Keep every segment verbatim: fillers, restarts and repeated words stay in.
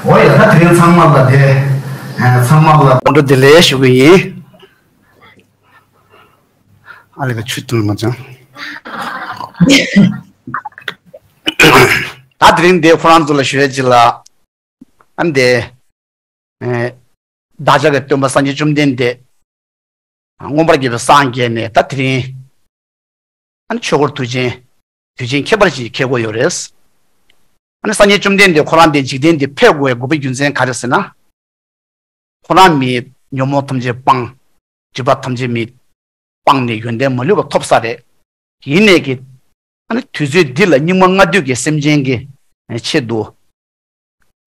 འོ་ཡ། ད་དེ་རིང་ཚང་མ་ལ་དེ། ཚང་མ་ལ་སྔོན་འགྲོ་བདེ་ལེགས་ཞུ་གི་ཡིན། ཨ་ལེ་ཀ་ཆུ་བཏུང་མ་ཅང་། ད་དེ་རིང་དེ་ཁོ་རང་ཚོ་ལ་ཞུ་ཡ་ཅིག་ལ། ཨ་ནི་དེ། བདག་ཅག་གི་སྟོན་པ་སངས་རྒྱས་བཅོམ་ལྡན་འདས། མངོན་པར་རྒྱལ་བའི་སངས་རྒྱས་ནས་ད་དེ་རིང་། ཨ་ནི་ཆོས་འཁོར་དུས་ཆེན། དུས་ཆེན་ཁྱད་པར་ཅན་ཞིག་འཁེལ་གྱི་ཡོད་རེད། ཨ་ནི་སངས་རྒྱས་བཅོམ་ལྡན་འདས་ཁོ་རང་དེ་འཇིག་རྟེན་འདི་ཕེབས་དགོས་པའི་དགོས་པའི་རྒྱུ་མཚན་ག་རེ་ཟེར་ན། ཁོ་རང་མིའི་ཉོན་མོངས་ཐམས་ཅད་སྤངས། སྒྲིབ་པ་ཐམས་ཅད་མི་སྤངས་ནས་ཡོན་ཏན་མ་ལུས་པ་ཐོབ་ས་རེད། ཡིན་ནས་ཀྱི། ཨ་ནི་དུས་ཚོད་འདི་ལ་སྙིགས་མ་ལྔ་བདོའི་གི་སེམས་ཅན་གྱི་ཆེད་དུ།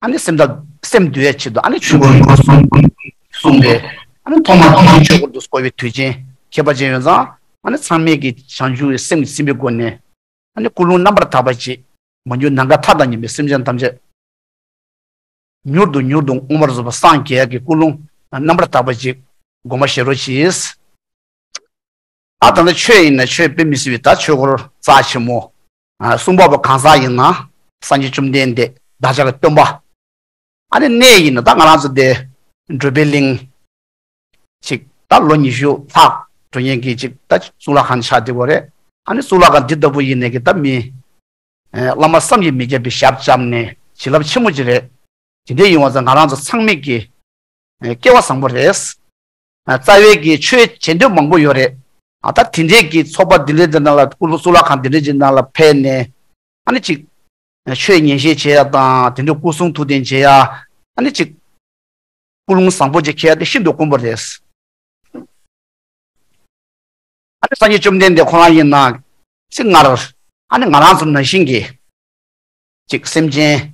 ཨ་ནི་སེམས་དང་སེམས་འདུལ་བའི་ཆེད་དུ་ཨ་ནི་ཆོས་འཁོར་གསུངས་པས། ཨ་ནི་ཐོག་མ་ཐོག་མ་ཆོས་འཁོར་དུ་བསྐོར་བའི་དུས་ཆེན་ཁྱད་པར་ཅན་ཡོད་ཙང་། ཨ་ནི་ཚང་མས་ཀྱི་བྱང་ཆུབ་ཀྱི་སེམས་ཀྱིས་ཟིན་པའི་སྒོ་ནས། ཨ་ནི་ཀུན་སློང་རྣམ་པར་དག་པ་ཅིག་མ་གྱུར་ནམ་མཁའ་མཐའ་དང་མཉམ་པའི་སེམས་ཅན་ཐམས་ཅད། མྱུར་དུ་མྱུར་དུ་མངོན་པར་རྫོགས་པར་སངས་རྒྱས་ཀྱི་ཀུན་སློང་རྣམ་པར་དག་པ་ཅིག་དགོངས་པ་བཞེས་རོགས་གྱིས། ད་ད་ལྟ་ཆོས་ཡིན་ན་ཆོས་དཔེ་མི་སྲིད་པའི་ད་ཆོས་འཁོར་རྩ་ཆེན་མོ། གསུང་འབུམ་པ་གང་ཟག་ཡིན་ན་སངས་རྒྱས་བཅོམ་ལྡན་འདས་བདག་ཅག་གི་སྟོན་པ། ཨ་ནི་གནས་ཡིན་ན་ད་ང་རང་ཚོ་དེ་འགྲོ་བའི་གླིང་། ཅིག་ད་ལོ་ཉི་ཤུ་ལྷག་འགྲོ་མཁན་གྱི་ཅིག་ད་གཙུག་ལག་ཁང་ཆགས་བསྡད་ཡོད་རེད། ཨ་ནི་གཙུག་ལག་ཁང་འདི་ལྟ་བུ་ཡིན་ནས་ཀྱི་ད་མི། བླ་མ་བསམ་གྱིས་མི་ཁྱབ་པའི་ཞབས་བཅགས་ནས་བྱིན་རླབས་ཆེན་མོ་ཅིག་རེད། དེ་འདྲ་ཡིན་པ་ཙང་ང་རང་ཚོ་ཚང་མས་ཀྱི་སྐལ་བ་བཟང་པོ་རེད། རྩ་བའི་གི་ཆོས་བྱེད་འདོད་མང་པོ་ཡོད་རེད། ད་དེ་འདྲས་ཀྱི་ཚོགས་པ་འདི་འདྲས་འདི་ནང་ལ་ཀུ་ལུ་གཙུག་ལག་ཁང་འདི་འདྲས་ཀྱི་ནང་ལ་ཕེབས་ནས། ཨ་ནི་ཅིག་ཆོས་ཉན་བཤད་བྱེད་ཡ་དང་དེ་འདྲ་སྐུ་གསུང་ཐུགས་རྟེན་བྱེད་ཡ། ཨ་ནི་ཅིག་ཀུན་སློང་བཟང་པོ་ཅིག་འཁྱེར་ཡ་དེ་ཤིན་ཏུ་དཀོན་པོ་རེད། ཨ་ནི་སངས་རྒྱས་བཅོམ་ལྡན་འདས་ཁོ་རང་ཡིན་ན་ཅིག་སྔར་ཨ་ནི་ང་རང་ཚོ་ནང་བཞིན་གྱི་ཅིག་སེམས་ཅན་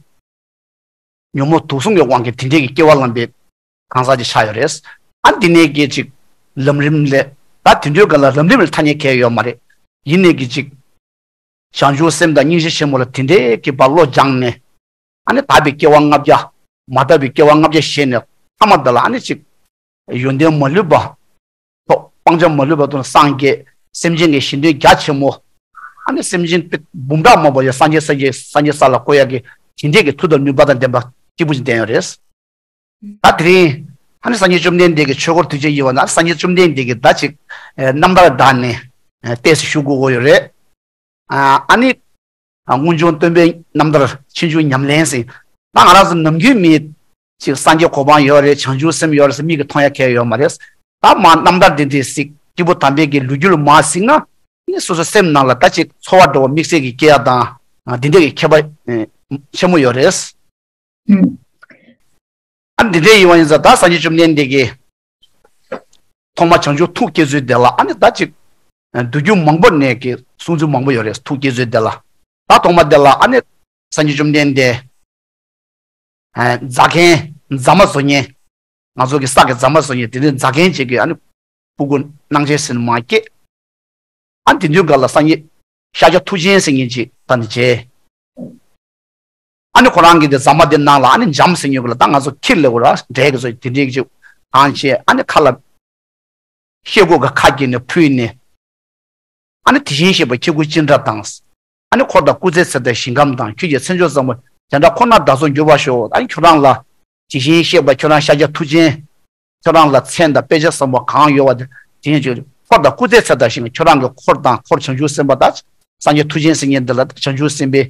ཉོན་མོངས་དུག་གསུམ་གྱི་དབང་གིས་དེ་འདྲས་ཀྱི་སྐྱེ་བ་བླངས་པའི་གང་ཟག་ཅིག་ཆགས་ཡོད་རེད། ཨ་ནི་དེ་ནས་ཀྱི་ཅིག་ལམ་རིམ་ལས་ད་དེ་འདྲའི་སྒང་ལ་ལམ་རིམ་ལ་ཐ་སྙད་གང་ཡང་ཡོད་མ་རེད། ཡིན་ནས་ཀྱི་ཅིག་བྱང་ཆུབ་སེམས་དང་སྙིང་རྗེ་ཆེན་མོ་ལ་དེ་འདྲའི་གི་བར་བློ་སྦྱངས་ནས། ཨ་ནི་དག་པའི་སྐྱེ་བ་ལྔ་བརྒྱ། མ་དག་པའི་སྐྱེ་བ་ལྔ་བརྒྱ་བཞེས་ནས་ཐ་མ་དེ་ལ་ཨ་ནི་ཅིག་ཡོན་ཏན་མ་ལུས་པ། ཐོག་སྤང་བྱ་མ་ལུས་པ་དང་སངས་རྒྱས་སེམས་ཅན་གྱི་ཞི་མཐུན་རྒྱ་ཆེན་མོ། ཨ་ནི་སེམས་ཅན་དཔེ་འབུམ་ཕྲག་མང་པོ་ཡང་སངས་རྒྱས་སངས་རྒྱས་སངས་རྒྱས་ས་ལ་བཀོད་ཡག་གི་དེ་འདྲས་ཀྱི་མཐུ་དང་ནུས་པ་དང་ལྡན་པ་སྐྱེས་བུ་ཅིག་ལྡན་ཡོད་རེད། ད་དེ་རིང་ཨ་ནི་སངས་རྒྱས་བཅོམ་ལྡན་འདས་ཀྱི་ཆོས་འཁོར་དུས་ཆེན་ཡིན་པ་ན་སངས་རྒྱས་བཅོམ་ལྡན་འདས་ཀྱི་ད་ཅིག་རྣམ་ཐར་བདག་ནས་ཏོག་ཙམ་ཞུ་དགོས་ཀྱི་ཡོད་རེད། ཨ་ནི། སྔོན་བྱུང་སྟོན་པའི་རྣམ་ཐར་ཕྱིས་འབྱུང་ཉམས་ལེན་ཟེར། ད་ང་རང་ཚོ་ནམ་རྒྱུན་མི་ཅིག་སངས་རྒྱས་གོ་འཕང་ཡོད་རེད། བྱང་ཆུབ་སེམས་ཡོད་རེད་ཟེར་མི་གིས་མཐོང་ཡ་གང་ཡང་ཡོད་མ་རེད། ད་མར་རྣམ་ཐར་འདི་འདྲས་ཤིག་སྐྱེས་བུ་དམ་པའི་གི་ལོ་རྒྱུས་ལ་མར་གཟིགས་ན། ནི་སོ་སོའི་སེམས་ནང་ལ་ད་ཅིག་ཚོར་བ་འདྲ་བོ་དམིགས་བསལ་གྱི་སྐྱེ་ཡ་དང་། འདི་འདྲས་ཀྱི་ཁྱད་པར་ཆེན་མོ་ཡོད་རེད། ཨ་འདི་འདྲའི་ཡིན་པ་ཡིན་ཙང་ད་སངས་རྒྱས་བཅོམ་ལྡན་འདས་ཀྱིས་ཐོག་མ་བྱང་ཆུབ་ཐུགས་བསྐྱེད་ཚུལ་དེ་ལ་ཨ་ནི་ད་ཅིག་མདོ་རྒྱུད་མང་པོ་ནས་ཀྱི་གསུང་ཚུལ་མང་པོ་ཡོད་རེད། ཐུགས་བསྐྱེད་ཚུལ་དེ་ལ། ད་ཐོག་མ་དེ་ལ་ཨ་ནི་སངས་རྒྱས་བཅོམ་ལྡན་འདས་རྫ་མཁན་རྫ་མ་བཟོ་མཁན། ང་ཚོ་གི་ས་གི་རྫ་མ་བཟོ་མཁན་དེ་འདྲའི་རྫ་མཁན་ཅིག་གིས་ཨ་ནི་ཕྲུ་གུ་སྣང་བྱེད་ཟེར་མ་སྐྱེས། ཨ་དེ་དུས་སྒང་ལ་སངས་རྒྱས་ཤཱཀྱ་ཐུབ་ཆེན་ཟེར་མཁན་ཅིག་ད་ནི་བྱས། ཨ་ནི་ཁོ་རང་གི་དེ་ཟ་མ་དེ་ནང་ལ་ཨ་ནི་འཇམ་ཟེར་མཁན་གུ་ལ་ད་ང་ཚོ་ཁྱི་ལ་གུ་ར་འབྲས་ཀྱི་ཚོ་དེ་འདྲའི་ཅིག་གང་བྱས་ཨ་ནི་ཁ་ལ་ཤེལ་སྒོ་གི་ཁ་གྱེས་ནས་ཕུལ་ནས། ཨ་ནི་དེ་བཞིན་གཤེགས་པ་ཁྱེད་སྐུ་ཅི་འདྲ་དང་། ཨ་ནི་འཁོར་དང་སྐུ་ཚེ་ཚད་དང་ཞིང་ཁམས་དང་ཁྱོད་ཀྱི་མཚན་མཆོག་ཟབ་མོ་དེ་འདྲ་ཁོ་ན་བདག་སོགས་འགྱུར་བར་ཤོག་ཨ་ནི་ཁྱོད་རང་ལ་དེ་བཞིན་གཤེགས་པ་ཁྱོད་རང་ཤཱཀྱ་ཐུབ་ཆེན། ཁྱོད་རང་ལ་མཚན་དང་དཔེ་བྱད་ཟབ་མོ་གང་ཡོད་པ་དེ་དེ་ཉིད་ཀྱི་འཁོར་དང་སྐུ་ཚེ་ཚད་དང་ཞིང་ཁྱོད་རང་གི་འཁོར་དང་འཁོར་བྱང་ཆུབ་སེམས་དཔའ་དང་སངས་རྒྱས་ཐུབ་ཆེན་ཟེར་མཁན་འདི་ལ་བྱང་ཆུབ་སེམས་དཔའི་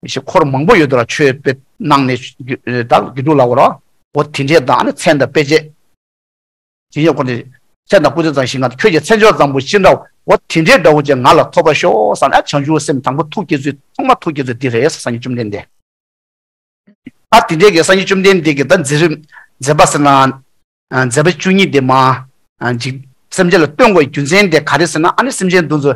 ཞིག་འཁོར་མང་པོ་ཡོད་དུ་ལ་ཆོས་དཔེ་གནང་ནས་ད་དགེ་ཕྲུག་ལ་འོ་ར་འོ་དེ་འདྲས་དང་ཨ་ནི་མཚན་དང་དཔེ་བྱད། དེ་ཉིད་ཁོ་ནས་མཚན་དང་སྐུ་ཚེ་དང་ཞིང་ཁམས་ཁྱོད་ཀྱི་མཚན་མཆོག་ཟབ་མོ་ཅི་འདྲ་འོ་དེ་འདྲས་འདྲ་བོ་ཅིག་ང་ལ་ཐོབ་པར་ཤོག་བསམ་ན་བྱང་ཆུབ་སེམས་དང་པོ་ཐུགས་བསྐྱེད་ཚུལ་ཐོག་མ་ཐུགས་བསྐྱེད་ཚུལ་འདི་རེད་སངས་རྒྱས་བཅོམ་ལྡན་འདས། ད་དེ་འདྲའི་གི་སངས་རྒྱས་བཅོམ་ལྡན་འདས་ཀྱི་ད་མཛད་རིམ་མཛད་པ་ཟེར་ན། མཛད་པ་བཅུ་གཉིས་དེ་མ། འཇིག་སེམས་ཅན་ལ་སྟོན་དགོས་རྒྱུ་མཚན་དེ་ག་རེ་ཟེར་ན་ཨ་ནི་སེམས་ཅན་དེ་ཚོ་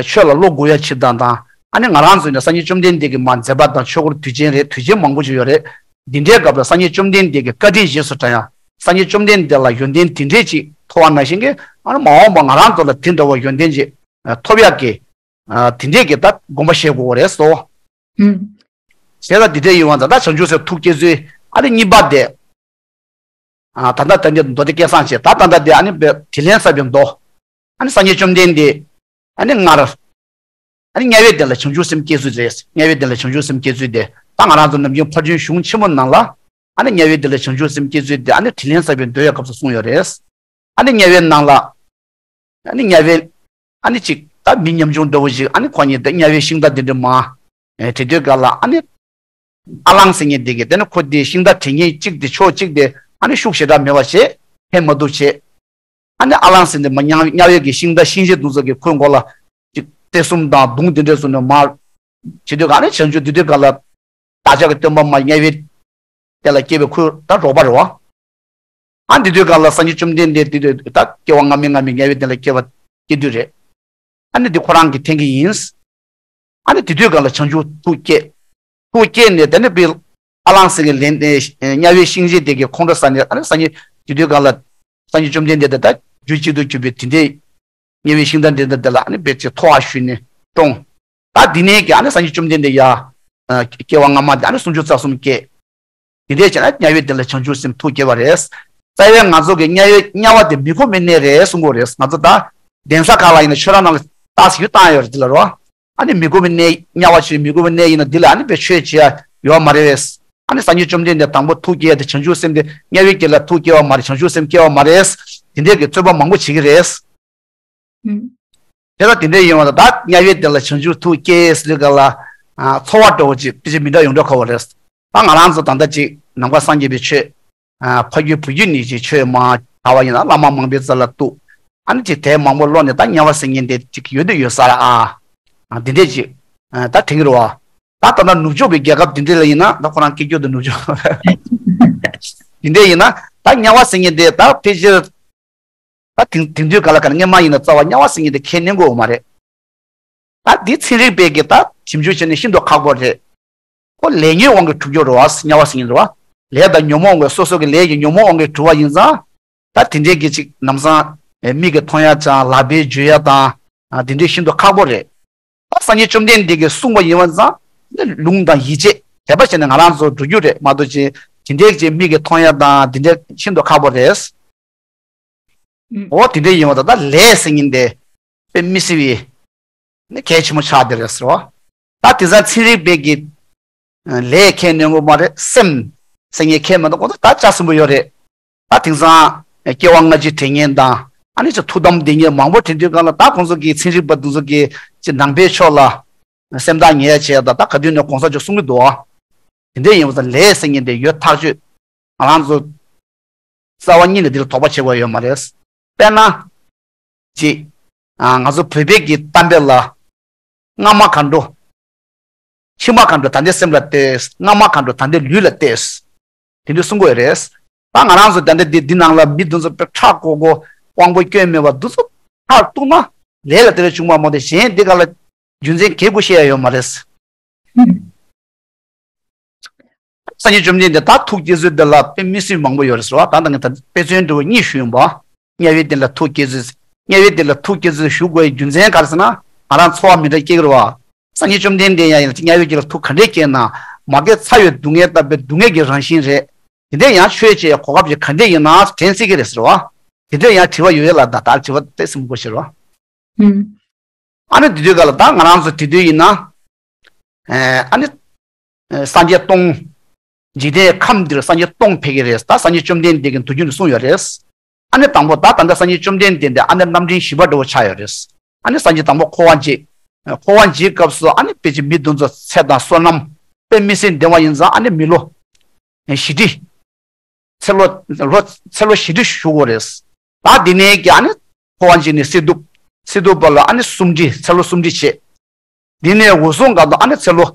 ཆོས་ལ་བློ་འགུག་ཡ་ཆེད་དང་དང་ཨ་ནི་ང་རང་ཚོ་ནི་སངས་རྒྱས་བཅོམ་ལྡན་འདས་ཀྱི་མ་མཛད་པ་དང་ཆོས་འཁོར་དུས་ཆེན་རེད་དུས་ཆེན་མང་པོ་ཞིག་ཡོད་རེད། འདི་འདྲའི་སྐབས་ལ་སངས་རྒྱས་བཅོམ་ལྡན་འདས་ཀྱི་བཀའ་དྲིན་རྗེས་སུ་དྲན་ཡ། སངས་རྒྱས་བཅོམ་ལྡན་འདས་ལ་ཡོན་ཏན་དེ་འདྲས་ཅིག་ཐོབ་པ་ནང་བཞིན་གྱི་ཨ་ནི་མ་འོངས་པ་ང་རང་ཚོ་ལ་དེ་འདྲ་བ་ཡོན་ཏན་ཅིག་ཐོབ་ཡ་གི། དེ་འདྲས་ཀྱི་ད་དགོངས་པ་བཞེས་དགོས་རེད་སོ། བྱས་ཙང་འདི་འདྲ་ཡིན་བ་ད་ད་བྱང་ཆུབ་སེམས་ཐུགས་བསྐྱེད་ཚུལ་ཨ་ནི་གཉིས་པ་དེ། ད་ལྟ་ད་འདི་མདོ་སྡེ་སྐལ་བཟང་བྱས་ད་ད་ལྟ་དེ་ཨ་ནི་དྲིན་ལན་བསབ་པའི་མདོ། ཨ་ནི་སངས་རྒྱས་བཅོམ་ལྡན་འདས། ཨ་ནི་སྔར། ཨ་ནི་དམྱལ་བའི་གནས་ལ་བྱང་ཆུབ་སེམས་བསྐྱེད་ཚུལ་རེད། དམྱལ་བའི་གནས་ལ་བྱང་ཆུབ་སེམས་བསྐྱེད་ཚུལ་དེ་ད་ང་རང་ཚོ་ནམ་རྒྱུན་ཕར་ཕྱིན་གཞུང་ཆེན་མོ་ནང་ལ། ཨ་ནི་དམྱལ་བའི་སྡེ་ལ་བྱང་ཆུབ་སེམས་བསྐྱེད་ཚུལ་དེ་ཨ་ནི་དྲིན་ལན་གསབ་པའི་མདོའི་སྐབས་སུ་གསུངས་ཡོད་རེད། ཨ་ནི་དམྱལ་བའི་ནང་ལ། ཨ་ནི་དམྱལ་བའི། ཨ་ནི་ཅིག་ད་མི་ཉམ་ཆུང་འདྲ་བོ་ཞིག་ཨ་ནི་ཁོ་གཉིས་ད་དམྱལ་བའི་ཤིང་རྟ་འདི་འདྲ་མ། ཨེ་དེ་དུས་ག་ལ་ཨ་ནི། ཨ་གླང་ཟེར་མཁན་དེ་གིས་དེ་ནི་ཁོ་དེ་ཤིང་རྟ་དེད་མཁན་གཅིག་དེ་ཕྱོགས་གཅིག་དེ་ཨ་ནི་ཤུགས་ཞེ་དྲག་མེད་པ་བྱས་འཕེན་མ་ཐུབ་བྱས། ཨ་ནི་ཨ་གླང་ཟེར་ནས་མ་དམྱལ་དམྱལ་བའི་གི་ཤིང་རྟ་གཤིན་རྗེ་དེ་ཚོ་གིས་ཁོའི་མགོ་ལ་ཅིག་རྟ་གསུམ་དང་མདུང་དེ་འདྲས་བཟུང་ནས་མར། བྱེད་དུས་ག་ནས་བྱང་ཆུབ་དེ་དུས་ག་ལ། བདག་ཅག་གི་སྟོན་པ་མ་དམྱལ་བའི་དེ་ལ་སྐྱེས་པའི་ཁོའི་ད་རོགས་པ་རེད་བ། ཨ་འདི་དུས་ག་ལ་སངས་རྒྱས་བཅོམ་ལྡན་འདས་དེ་དུས་ད་སྐྱེ་བ་སྔ་མའི་སྔ་མའི་དམྱལ་བའི་དེ་ལ་སྐྱེ་བ་སྐྱེ་དུས་རེད། ཨ་ནི་འདི་ཁོ་རང་གིས་འཐེན་གྱི་ཡིན། ཨ་ནི་དེ་དུས་ག་ལ་བྱང་ཆུབ་ཐུགས་བསྐྱེད། ཐུགས་བསྐྱེད་ནས་དེ་ནི་དཔེ་ཨ་གླང་ཟེར་གྱི་ལན་དེ་དམྱལ་བའི་གཤིན་རྗེ་དེ་གི་ཁོང་ཁྲོ་ཟ་ནས་ཨ་ནི་སངས་རྒྱས་དེ་དུས་ག་ལ་སངས་རྒྱས་བཅོམ་ལྡན་འདས་དེ་ད་རྒྱུ་གཅིག་ཏུ་གྱུར་པའི་དེ་འདྲའི་དམྱལ་བའི་ཤིང་རྟ་འདི་འདི་འདི་ལ་ཨ་ནི་དཔེ་ཆའི་ཐོ་བ་ཞུས་ནས་བཀྲོངས། ད་འདི་ནས་ཀྱི་ཨ་ནི་སངས་རྒྱས་བཅོམ་ལྡན་འདས་ཡ། སྐྱེ་བ་སྔ་མ་དེ་ཨ་ནི་སུམ་ཅུ་རྩ་གསུམ་སྐྱེས། དེ་འདྲས་བྱས་ན་དམྱལ་བའི་དེ་ལ་བྱང་ཆུབ་སེམས་ཐུགས་བསྐྱེད་པ་རེད། རྩ་བའི་ང་ཚོ་གི་དམྱལ་བའི་དམྱལ་བ་དེ་མི་ཁོམ་པའི་གནས་རེད་གསུང་གི་རེད། ང་ཚོ་ད་གདན་ས་ཁག་ལ་ཡིན་ན་ཆོས་ར་ནང་ལ་རྟགས་ཤིག་བཏང་ཡོད་རེད་དེ་ལ་རོ། ཨ་ནི་མི་ཁོམ་པའི་གནས་དམྱལ་བ་ཆོས་མི་ཁོམ་པའི་གནས་ཡིན་ན་འདི་ལ་ཨ་ནི་དཔེ་ཆོས་བྱེད་ཡ་ཡོད་མ་རེད། ཨ་ནི་སངས་རྒྱས་བཅོམ་ལྡན་འདས་དང་པོ་ཐུགས་བསྐྱེད་ཡ་དེ་བྱང་ཆུབ་སེམས་དེ་དམྱལ་བའི་དེ་ལ་ཐུགས་བསྐྱེད་པ་མ་རེད། བྱང་ཆུབ་སེམས་བསྐྱེད་པ་མ་རེད། དེ་འདྲས་ཀྱི་རྩོད་པ་མང་པོ་བྱེད་ཀྱི་རེད། དེ་ལ་དེ་འདྲ་ཡིན་བ་དང་ད་དམྱལ་བའི་དེ་ལ་བྱང་ཆུབ་ཐུགས་བསྐྱེད་ཟེར་ག་ལ། ཚོར་བ་འདྲ་བོ་ཅིག་དཔེ་ཆ་མི་འདྲ་ཡོང་འདྲ་གོ་བ་རེད། ད་ང་རང་ཚོ་ད་ལྟ་ཅིག་ནམ་མཁའ་སངས་རྒྱས་པའི་ཆོས། ཕ་རྒྱུད་བུ་རྒྱུད་ནས་ཅིག་ཆོས་མ་དར་བ་ཡིན་ན་བླ་མ་མང་པོའི་རྩ་ལ་གཏུགས། ཨ་ནི་ཅིག་དེབ་མང་པོ་ཀློག་ནས་ད་དམྱལ་བ་ཟེར་མཁན་དེ་ཅིག་ཡོད་དུ་ཡོད་ས་ར་ཨ། འདི་འདྲས་ཅིག་ད་དྲན་གྱི་རེད་བ། ད་ད་ལྟ་ནུབ་ཕྱོགས་པའི་རྒྱལ་ཁབ་འདི་འདྲས་ལ་ཡིན་ན་ད་ཁོ་རང་སྐད་སྒྱུར་དུ་ནུབ་ཕྱོགས། འདི་འདྲས་ཡིན་ན་ད་དམྱལ་བ་ཟེར་མཁན་དེ་ད་ཕལ་ཆེར། ད་དེང་དེང་དུས་ག་ལ་ག་ལ་སྔོན་མ་ཡིན་ན་རྩ་བ་དམྱལ་བ་ཟེར་མཁན་དེ་ཁས་ལེན་དགོས་ཡོད་མ་རེད། ད་འདི་ཚན་རིག་པས་ཀྱི་ད་ཞིབ་འཇུག་བྱས་ནས་ཤིན་ཏུ་ཁག་པོ་རེད། ཁོ་ལས་ཉོན་དབང་གིས་གྲུབ་རྒྱུ་རེད་བ། དམྱལ་བ་ཟེར་མཁན་རེད་བ། ལས་དང་ཉོན་མོངས་དབང་གིས་སོ་སོ་གི་ལས་ཀྱི་ཉོན་མོངས་དབང་གིས་གྲུབ་པ་ཡིན་ཙང་། ད་དེ་འདྲའི་གི་ཅིག་ལམ་སང་མིག་གིས་མཐོང་ཡ་དང་ལག་པས་འཇུ་ཡ་དང་། དེ་འདྲའི་ཤིན་ཏུ་ཁག་པོ་རེད། ད་སངས་རྒྱས་བཅོམ་ལྡན་འདས་ཀྱིས་གསུངས་པ་ཡིན་པ་ཙང་། ལུང་དང་ཡིད་ཆེས་དད་པ་བྱས་ནས་ང་རང་ཚོ་འགྲོ་རྒྱུ་རེད་མ་གཏོགས་ཅིག་དེ་འདྲའི་ཅིག་མིག་གིས་མཐོང་ཡ་དང་དེ་འདྲ་ཤིན་ཏུ་ཁག་པོ་རེད། འོ་དེ་འདྲ་ཡིན་པ་ད་ལྟ་ལས་ཟེར་མཁན་དེ་དཔེ་མི་སྲིད་པའི་ནི་གལ་ཆེན་པོ་ཆགས་བསྡད་རེད་ཟེར་བ། ད་དེང་སང་ཚན་རིག་པས་ཀྱི་ལས་ཁས་ལེན་དགོས་མ་རེད། སེམས་ཟེར་མཁན་ཁས་མི་ལེན་གོང་ད་ལྕགས་སྲིན་པོ་ཡོད་རེད། ད་དེང་སང་སྐྱེ་བ་སྔ་ཕྱི་དྲན་མཁན་དང་ཨ་ནི་ཅིག་ཐུགས་དམ་བསྡད་མཁན་མང་པོ་དྲན་དུས་གང་ལ་ད་ཁོང་ཚོ་གི་ཚན་རིག་པ་དེ་ཚོ་གི་ཅིག་ནང་པའི་ཕྱོགས་ལ་སེམས་ཐག་ཉེ་ཡ་བྱས་ད་ད་ག་དུས་ནས་གོང་ས་མཆོག་གསུང་གི་འདུག་ཨ། དེ་འདྲ་ཡིན་པ་ཙང་ལས་ཟེར་མཁན་དེ་ཡོད་ཐག་ཆོད། ང་རང་ཚོ་རྩ་བ་ཉིད་ནས་འདི་ལ་དོགས་པ་བྱེད་དགོས་ཡོད་མ་རེད། དཔེར་ན། གཅིག་ང་ཚོ་བོད་པའི་གི་གཏམ་དཔེ་ལ། སྔ་མ་གང་འགྲོ། ཕྱི་མ་གང་འགྲོ་ད་ལྟའི་སེམས་ལ་ལྟོས། སྔ་མ་གང་འགྲོ་ད་ལྟའི་ལུས་ལ་ལྟོས། དེ་འདྲ་གསུང་དགོས་རེད། ད་ང་རང་ཚོ་ད་ལྟ་འདི་འདི་ནང་ལ་མི་འདི་ཚོ་དཔེ་ཁྲག་ཁོག་ཁོག་དབང་པོ་སྐྱོན་མེད་པ་འདི་ཚོ་མཐར་གཏུགས་ན་ལས་ལ་ལྟོས་ནས་བྱུང་བ་མ་གཏོགས་གཞན་འདི་ག་ལ་རྒྱུ་མཚན་གལ་དགུ་བཤད་ཡ་ཡོད་མ་རེད། སངས་རྒྱས་བཅོམ་ལྡན་འདས་ད་ཐུགས་བསྐྱེད་ཚུལ་འདི་ལ་དཔེ་མི་སྲིད་མང་པོ་ཡོད་རེད་ཟེར་བ། ད་ལྟ་ངས་ད་དཔེ་མཚོན་འདྲ་བོ་གཉིས་ཞུས་ཡིན་པ། དམྱལ་བའི་སྡེ་ལ་ཐུགས་བསྐྱེད་ཚུལ། དམྱལ་བའི་སྡེ་ལ་ཐུགས་བསྐྱེད་ཚུལ་ཞུ་དགོས་པའི་རྒྱུ་མཚན་ག་རེ་ཟེར་ན། ང་རང་ཚོར་བ་མི་འདྲ་སྐྱེ་གི་རེད་བ། སངས་རྒྱས་བཅོམ་ལྡན་འདས་ཡང་ཡིན་ན་དམྱལ་བའི་སྡེ་ལ་ཐུགས་ག་འདྲས་བསྐྱེད་ན། མ་རྒན་ཚ་བའི་སྡུག་བསྔལ་ལྟ་བུའི་སྡུག་བསྔལ་གྱི་རང་བཞིན་རེད། དེ་འདྲས་ཡང་ཆོས་བྱེད་གོ་སྐབས་ཅིག་ག་འདྲས་ཡིན་ན་དྲན་སྲིད་ཀྱི་རེད་ཟེར་བ། དེ་འདྲས་ཡང་དྲི་བ་ཡོད་ཡོད་ལ་ད་ལྟ་དྲི་བ་དེ་སེམས་མགོ་ཤེར་བ། ཨ་ནི་དེ་དུས་ག་ལ་ད་ང་རང་ཚོ་དེ་དུས་ཡིན་ན། ཨ་ནི། སངས་རྒྱས་སྟོང་། འཇིག་རྟེན་ཁམས་འདིར་སངས་རྒྱས་སྟོང་ཕེབས་ཀྱི་རེད། ད་སངས་རྒྱས་བཅོམ་ལྡན་འདས་ཀྱི་མདོ་རྒྱུད་ནས་གསུངས་ཡོད་རེད། ཨ་ནི་དང་པོ་ད་ད་ལྟ་སངས་རྒྱས་བཅོམ་ལྡན་འདས་འདི་ཨ་ནི་རྣམ་འདྲེན་བཞི་པ་འདྲ་བོ་ཆགས་ཡོད་རེད། ཨ་ནི་སངས་རྒྱས་དང་པོ་འཁོར་བ་འཇིག་འཁོར་བ་འཇིག་སྐབས་སུ་ཨ་ནི་དཔེ་ཅིག་མི་འདི་ཚོ་ཚེ་དང་བསོད་ནམས་དཔེ་མི་སྲིད་ལྡན་པ་ཡིན་ཙང་ཨ་ནི་མི་ལོ། བཞི་ཁྲི། ཚེ་ལོ། ལོ། ཚེ་ལོ་བཞི་ཁྲི་བཞུགས་ཡོད་རེད། ད་འདི་ནས་ཀྱི་ཨ་ནི་འཁོར་བ་འཇིག་ནས་སྲིད་སྟོབས། སྲིད་སྟོབས་པ་ལ་ཨ་ནི་སུམ་ཁྲི་ཚེ་ལོ་སུམ་ཁྲི་བྱས། འདི་ནས་འོད་སྲུང་སྒང་དུ་ཨ་ནི་ཚེ་ལོ་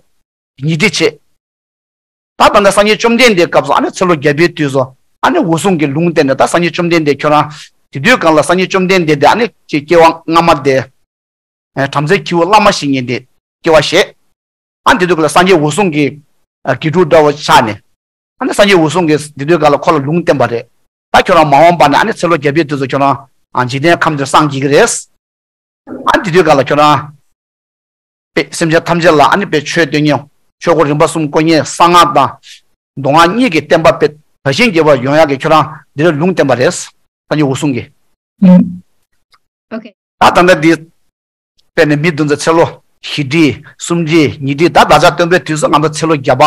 ཉི་ཁྲི་བྱས། ད་ད་ལྟ་སངས་རྒྱས་བཅོམ་ལྡན་འདས་སྐབས་སུ་ཨ་ནི་ཚེ་ལོ་བརྒྱ་པའི་དུས་སུ་ཨ་ནི་འོད་སྲུང་གི་ལུང་བསྟན་ནས་ད་སངས་རྒྱས་བཅོམ་ལྡན་འདས་ཁྱོད་རང་དེ་དུས་གང་ལ་སངས་རྒྱས་བཅོམ་ལྡན་འདས་དེ་ཨ་ནི་ཅིག་སྐྱེ་བ་སྔ་མ་དེ། བྲམ་ཟེ་ཁྱེའུ་བླ་མ་ཞིག་ཡིན་ཏེ་སྐྱེ་བ་བཞེས། ཨ་ནི་དེ་དུས་ལ་སངས་རྒྱས་འོད་སྲུང་གི་དགེ་ཕྲུག་འདྲ་བོ་ཆགས་ནས། ཨ་ནི་སངས་རྒྱས་འོད་སྲུང་གིས་དེ་དུས་ག་ལ་ཁོ་ལ་ལུང་བསྟན་པ་རེད། ད་ཁྱོད་རང་མ་འོངས་པ་ན་ཨ་ནི་ཚེ་ལོ་བརྒྱ་པའི་དུས་སུ་ཁྱོད་རང་འཇིག་རྟེན་ཁམས་འདིར་སངས་རྒྱས་ཀྱི་རེད། ཨ་ནི་དེ་དུས་ག་ལ་ཁྱོད་རང་དཔེ་སེམས་ཅན་ཐམས་ཅད་ལ་ཨ་ནི་དཔེ་ཆོས་སྟོན་མཁན་ཆོས་སྒོ་རིམ་པ་གསུམ་བསྐོར་མཁན་གསང་སྔགས་དང་། མདོ་སྔགས་གཉིས་ཀྱི་བསྟན་པ་དཔེ་དར་ཞིང་རྒྱས་པར་ཡོང་ཡག་གི་ཁྱོད་རང་འདིར་ལུང་བསྟན་པ་རེད། སངས་རྒྱས་འོད་སྲུང་གིས། ཨོ་ཁེ། ད་ད་ལྟ་འདི། དཔེར་ན་མི་བདུན་ཚོ་ཚེ་ལོ་བཞི་ཁྲི་སུམ་ཁྲི་ཉིས་ཁྲི་ད་བདག་ཅག་སྟོན་པའི་དུས་སུ་ང་ཚོ་ཚེ་ལོ་བརྒྱ་པ།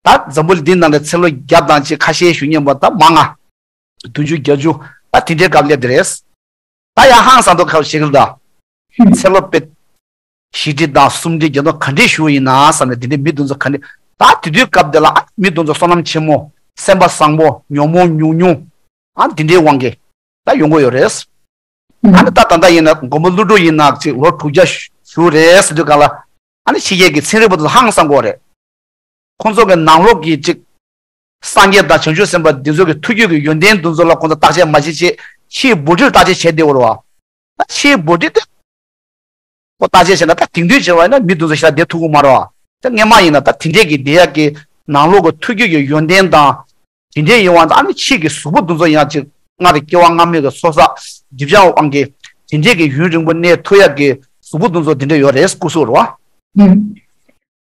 ད་འཛམ་བུ་གླིང་འདི་ནང་ལ་ཚེ་ལོ་བརྒྱ་དང་ཅིག་ཁ་ཤས་བཞུགས་མཁན་པོ་ད་མང་ང་། བདུན་ཅུ་བརྒྱད་ཅུ་ད་དེ་འདྲའི་སྐབས་སླེབས་དེ་རེད། ད་ཡང་ཧང་སང་མདོག་ཁ་པོ་བྱེད་ཀྱི་འདུག་ད། ཚེ་ལོ་དཔེ་བཞི་ཁྲི་དང་སུམ་ཁྲི་བརྒྱ་སྟོང་ག་འདྲས་བཞུགས་ཡིན་ན་བསམ་ནས། དེ་འདྲའི་མི་དེ་ཚོ་ག་འདྲས། ད་དེ་དུས་སྐབས་དེ་ལ་ཨ་མི་དེ་ཚོ་བསོད་ནམས་ཆེན་མོ། སེམས་པ་བཟང་པོ། ཉོན་མོངས་ཉུང་ཉུང་། ཨ་དེ་འདྲའི་དབང་གིས་ད་ཡོང་གི་ཡོད་རེད། ཨ་ནི་ད་ད་ལྟ་ཡིན་ན་མགོན་པོ་ཀླུ་སྒྲུབ་ཡིན་ན་ཅིག་ལོ་དྲུག་བརྒྱ་བཞུགས་རེད་ཟེར་དུས་སྒང་ལ། ཨ་ནི་ཕྱི་རྒྱལ་གྱི་ཚན་རིག་པ་ཚོ་ཧང་སང་གི་ཡོད་རེད། ཁོང་ཚོ་གི་ནང་ལོགས་ཀྱི་ཅིག་སངས་རྒྱས་དང་བྱང་ཆུབ་སེམས་དཔའ་འདི་ཚོ་གི་ཐུགས་རྒྱུད་ཀྱི་ཡོན་ཏན་འདི་ཚོ་ལ་ཁོང་ཚོ་བརྟག་དཔྱད་མ་བྱེད་ཅིག་ཕྱིའི་བོ་ཊིར་བརྟག་དཔྱད་བྱས་བསྡད་ཡོད་རེད་བ། ད་ཕྱིའི་བོ་ཊི་དེ་ཁོ་བརྟག་དཔྱད་བྱས་ན། ད་དེང་དུས་བྱས་པ་ཡིན་ན་མི་འདི་ཚོ་ཞེ་དྲག་བསྡད་ཐུབ་ཀྱི་མ་རེད་བ། ད་སྔས་མ་ཡིན་ན་ད་དེ་འདྲས་ཀྱི་བསྡད་ཡག་གི་ནང་ལོགས་ཀྱི་ཐུགས་རྒྱུད་ཀྱི་ཡོན་ཏན་དང་། དེ་འདྲའི་ཡོང་བ་དང་། ཨ་ནི་ཕྱིའི་གི་གཟུགས་པོ་འདི་ཚོ་ཡང་ཅིག་སྔར་གྱི་སྐྱེ་བ་སྔ་མའི་གི་ཚོགས་བསགས་སྒྲིབ་སྦྱང་དབང་གིས་དེ་འདྲའི་གི་ཡུན་རིང་པོ་གནས་ཐུབ་ཡག་གི་གཟུགས་པོ་འདི་ཚོ་དེ་འདྲ་ཡོད་རེད། སྐུ་གཟུགས་རེད་བ།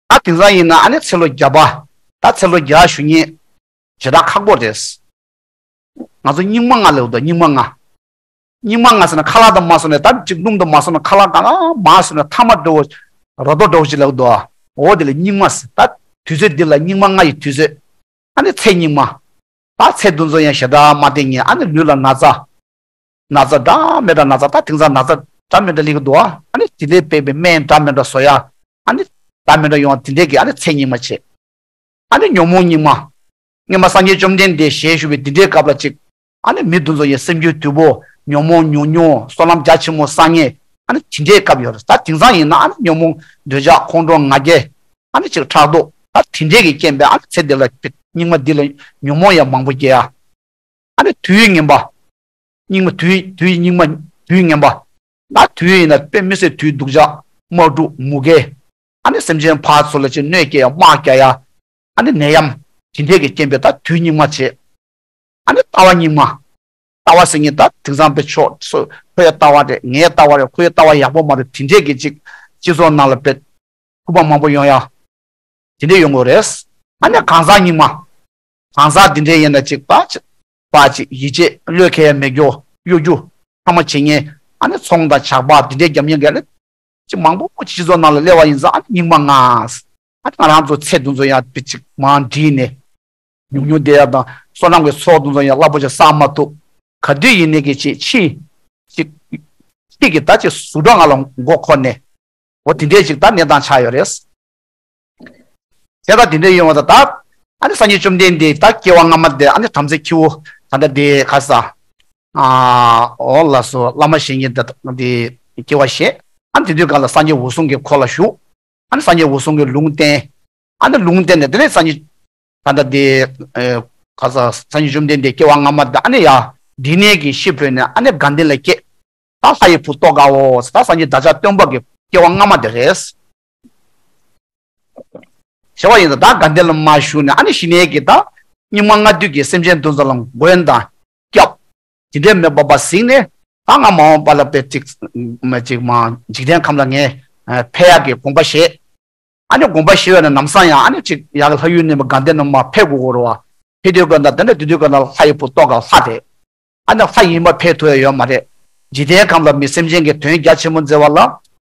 ཨ་དེང་སང་ཡིན་ན་ཨ་ནི་ཚེ་ལོ་བརྒྱ་པ། ད་ཚེ་ལོ་བརྒྱ་བཞུགས་མཁན་ཞེ་དྲག་ཁག་པོ་རེད། ང་ཚོ་སྙིགས་མ་ལྔ་ལབ་འདུག་སྙིགས་མ་ལྔ། སྙིགས་མ་ལྔ་ཟེར་ན་ཁ་ལག་དང་མ་སོང་ནས། ད་ཅིག་སྣུམ་དང་མ་སོང་ན། ཁ་ལག་གང་ལ་མ་སོང་ན། ཐ་མ་འདྲ་བོ་རོ་ཏོ་འདྲ་བོ་ཅིག་ལབ་འདུག་འོ་དེ་ལ་སྙིགས་མ་ཟེར། ད་དུས་ཚོད་འདི་ལ་སྙིགས་མ་ལྔ་ཡི་དུས་ཚོད། ཨ་ནི་ཚེ་སྙིགས་མ། ད་ཚེ་འདི་ཚོ་ཡང་ཞེ་དྲག་མ་བསྟེན་མཁན། ཨ་ནི་ལུས་ལ་ན་ཚ། ན་ཚ་འདྲ་མི་འདྲ་ན་ཚ། ད་དེང་སང་ན་ཚ་འདྲ་མི་འདྲ་སླེབས་ཀྱི་འདུག་ཨ་ནི་དེ་ལས་སྤེལ་བའི་སྨན་འདྲ་མི་འདྲ་བཟོ་ཡ། ཨ་ནི་འདྲ་མི་འདྲ་ཡོང་བ་དེ་འདྲས་ཀྱི་ཨ་ནི་ཚེ་སྙིགས་མ་བྱེད། ཨ་ནི་ཉོན་མོངས་སྙིགས་མ། སྔོན་མ་སངས་རྒྱས་བཅོམ་ལྡན་འདས་ཞལ་བཞུགས་པའི་དེ་འདྲའི་སྐབས་ལ་ཅིག་ཨ་ནི་མི་དེ་ཚོ་ཡི་སེམས་རྒྱུད་དུལ་པོ། ཉོན་མོངས་ཉུང་ཉུང་། བསོད་ནམས་རྒྱ་ཆེན་མོ་བསགས་མཁན། ཨ་ནི་དེ་འདྲའི་སྐབས་ཡོད་རེད། ད་དེང་སང་ཡིན་ན་ཨ་ནི་ཉོན་མོངས་འདོད་ཆགས་ཁོང་ཁྲོ་ང་རྒྱལ། ཨ་ནི་ཅིག་ཕྲག་དོག་ད་དེ་འདྲས་ཀྱི་རྐྱེན་པས་ཨ་ནི་ཚེ་འདི་ལ་སྙིགས་མ་འདི་ལ་ཉོན་མོངས་ཡང་མང་པོ་སྐྱེ་ཡ། ཨ་ནི་དུས་ངན་པ། སྙིགས་མ་དུས། དུས་སྙིགས་མ། དུས་ངན་པ། ད་དུས་ཡིན་ན་དཔེ་མི་སྲིད་དུས་སྡུག་ཅག་དམག་འཁྲུག་མུ་གེ། ཨ་ནི་སེམས་ཅན་ཕར་ཚུར་ལ་ཅིག་གནོད་སྐྱེལ་ཡ། དམག་རྒྱག་ཡ། ཨ་ནི་ནད་ཡམས་དེ་འདྲས་ཀྱི་རྐྱེན་པས་ད་དུས་སྙིགས་མ་བྱེད། ཨ་ནི་ལྟ་བ་སྙིགས་མ། ལྟ་བ་ཟེར་མཁན་ད་དེང་སང་དཔེ་ཕྱོགས་སོ་ཁོའི་ལྟ་བ་རེད། ངའི་ལྟ་བ་རེད། ཁོའི་ལྟ་བ་ཡག་པོ་མ་རེད། དེ་འདྲས་ཀྱི་ཅིག་སྤྱི་ཚོགས་ནང་ལ་དཔེ་ཁུག་པ་མང་པོ་ཡོང་ཡ། དེ་འདྲས་ཡོང་གི་རེད། ཨ་ནི་གང་ཟག་སྙིགས་མ། གང་ཟག་འདི་འདྲའི་ཡིན་ན་ཅིག་པ་ཅིག་པ་ཅིག་ཡིད་ཆེས་བློས་འཁེལ་ཡ་མེད་རྒྱུ། གཡོ་སྒྱུ་ཕྲ་མ་བྱེད་མཁན། ཨ་ནི་ཚོང་དང་ཇག་པ་འདི་འདྲའི་རྒྱབ་མཁན་གྱི་ཨ་ནི་ཅིག་མང་པོ་སྤྱི་ཚོགས་ནང་ལ་སླེབས་པ་ཡིན་ཙང་། ཨ་ནི་སྙིགས་མ་ལྔ། ཨ་ནི་ང་རང་ཚོ་ཚེ་འདི་ཚོ་ཡང་དཔེ་ཅིག་མར་འགྲིལ་ནས་ཉུང་ཉུང་བསྡད་ཡ་དང་། བསོད་ནམས་ཀྱི་ཚོགས་འདི་ཚོ་ཡང་རླབས་པོ་ཆེ་བསགས་མ་ཐུབ། ག་དུས་ཡིན་ནའི་གི་ཅིག་ཕྱི་ཅིག་ཕྱི་གི་ད་ཅིག་ཟུག་སྒྲ་ལྔ་ལ་མགོ་འཁོར་ནས། འོ་དེ་འདྲའི་ཅིག་ད་གནས་སྟངས་ཆགས་ཡོད་རེད། དེ་ལྟར་དེ་འདྲ་ཡོང་བ་དང་། ད་ཨ་ནི་སངས་རྒྱས་བཅོམ་ལྡན་འདས་ད་སྐྱེ་བ་སྔ་མ་དེ་ཨ་ནི་བྲམ་ཟེ་ཁྱེའུ་ད་ལྟ་དེ་ག་ས། ཨ་འོ་ལགས་སོ། བླ་མ་བཞེངས་མཁན་དེ་དེ་སྐྱེ་བ་བཞེས། ཨ་ནི་དེ་དུས་སྒང་ལ་སངས་རྒྱས་འོད་སྲུང་གི་འཁོར་ལ་ཞུགས། ཨ་ནི་སངས་རྒྱས་འོད་སྲུང་གིས་ལུང་བསྟན། ཨ་ནི་ལུང་བསྟན་ནས་དེ་ནས་སངས་རྒྱས་ད་ལྟ་དེ་ཨེ་ག་ས་སངས་རྒྱས་བཅོམ་ལྡན་འདས་སྐྱེ་བ་སྔ་མ་དེ་ཨ་ནི་ཡར་དེ་ནས་ཀྱི་ཤི་འཕོས་ནས་ཨ་ནི་དགའ་ལྡན་ལ་སྐྱེས། ད་ལྷ་ཡི་བུ་ཏོག་དཀར་པོ་ཟེར། ད་སངས་རྒྱས་བདག་ཅག་སྟོན་པ་གི་སྐྱེ་བ་སྔ་མ་དེ་རེད། བྱས་པ་ཡིན་ཙང་ད་དགའ་ལྡན་ལ་མར་ཞུགས་ནས། ཨ་ནི་ཞི་གནས་ཀྱི་ད་སྙིགས་མ་ལྔ་བདོ་གི་སེམས་ཅན་དེ་ཚོ་ལ་མགོན་དང་སྐྱབས་དེ་འདྲའི་མེད་པ་པ་གཟིགས་ནས། ད་ང་མ་འོངས་པ་ལ་དཔེ་ཅིག་མ་ཅིག་མ་འཇིག་རྟེན་ཁམས་ལ་ངས་ཕེབས་ཡག་གི་དགོངས་པ་བཞེས། ཨ་ནི་དགོངས་པ་བཞེས་པ་ཡིན་ན་ལམ་སང་ཡང་ཨ་ནི་ཅིག་ཡ་གི་ལྷ་ཡུལ་ནས་མར་དགའ་ལྡན་ལ་མར་ཕེབས་དགོས་ཀྱི་རེད་བ། ཕེབས་དུས་སྒང་ད་དེ་འདྲ་དུས་དུས་སྒང་ལ་ལྷ་ཡི་བུ་ཏོག་དཀར་ལྷ་རེད། ཨ་ནི་ལྷ་ཡིན་པ་ཕེབས་ཐུབ་ཡ་ཡོད་མ་རེད། འཇིག་རྟེན་ཁམས་ལ་མི་སེམས་ཅན་གྱི་དོན་རྒྱ་ཆེན་པོ་མཛད་པ་ལ།